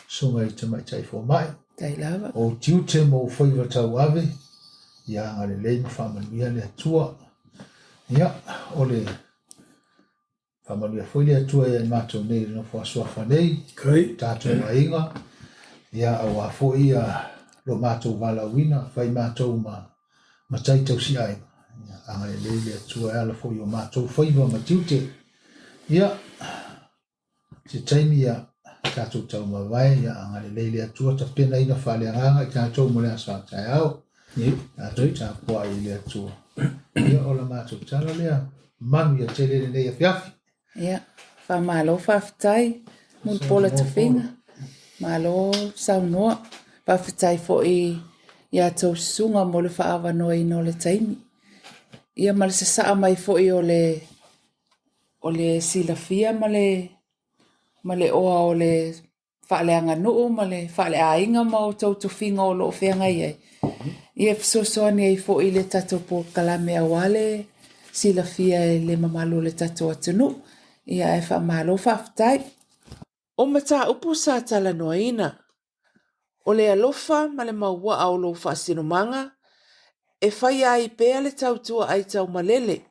susuga i Tamaitai Fomai. Tai lava. O tiute ma ou faiva tauave, ia agalelei ma faamanuia le Atua. Ia, o le faamanuia foi le Atua ia i matou nei i le nofo a Suafa nei, Kai. tatou aiga, ia aua foi ia lo matou valaauina, fai matou ma matai tausiaiga. Ia agalelei le Atua e ala foi i o matou faiva ma tiute. Ia, se taimi ia tatou taumavae, ia agalelei le Atua tapenaina faaleagaga i tatou mo le aso a taeao. Tatou tapuai i le Atua. Ia, o la matou tala lea, manuia tele lenei afiafi. Ia, faamalo faafetai Mulipola Tofiga. Malo saunoa. Faafetai foi ia tou susuga mo le faaavanoaina o le taimi. Ia ma le sasaa mai foi o le o le silafia ma le oa o le faaleaganuu ma le faaleaiga ma outou tofiga o lo o feagai ai, ia e fesoasoani ai foi i le tatou polokalame aua le silafia e le mamalu o le tatou atunuu. Ia ae faamalo faafetai. O mataupu sa talanoaina, o le alofa ma le mauaa o lou faasinomaga e faia ai pea le tautua aitaumalele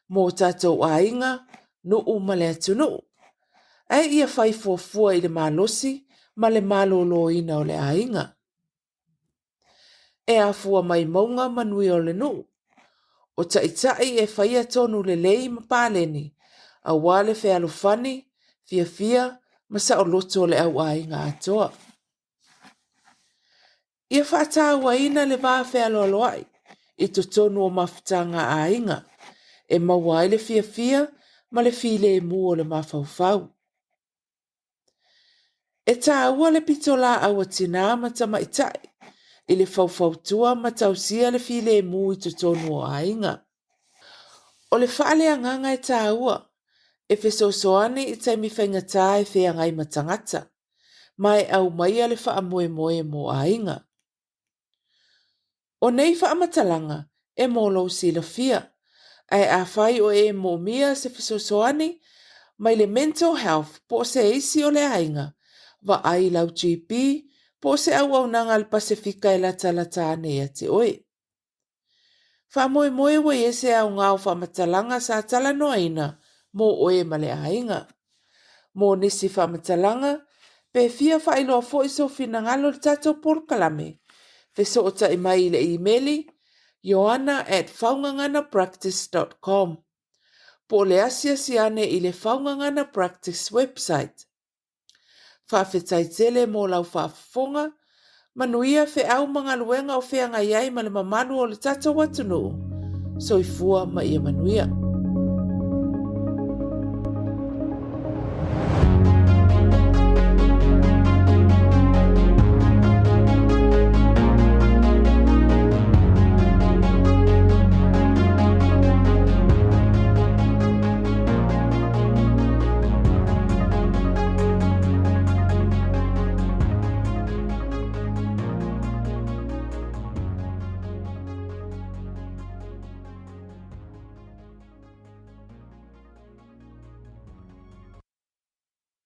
mo tatou aiga, nuu ma le atunuu. Ae ia fai fuafua i le malosi ma le maloloina o le aiga. E afua mai mauga manuia o le nuu. O taitai e faia tonu lelei ma paleni aua le fealofani, fiafia ma saoloto o le au aiga atoa. Ia faatauaina le va fealoaloai i totonu o mafutaga a aiga e maua ai le fiafia ma le filemu o le mafaufau. E taua le pitolaau a tinā ma tamaitai i le faufautua ma tausia le filemu i totonu o aiga. O le faaleagaga e taua e fesoasoani i taimi faigata e feagai ma tagata, ma e aumaia le faamoemoe mo aiga. O nei faamatalaga e mo lou silafia, ae afai o e moomia se fesoasoani mai le mental health po o se isi o le aiga, vaai i lau GP po o se auaunaga a le Pasefika e latalata ane ia te oe. Faamoemoe ua i ai se aoga o faamatalaga sa talanoaina mo oe ma le aiga. Mo nisi faamatalaga, pe fia faailoa foi sou finagalo i le tatou polokalame, fesootai mai i le imeli ioana@faugaganapractice dot com po o le asiasi ane i le Faugagana Practice website. Faafetai tele mo lau faafofoga. Manuia feau ma galuega o feagai ai ma le mamalu o le tatou atunuu. Soifua ma ia manuia.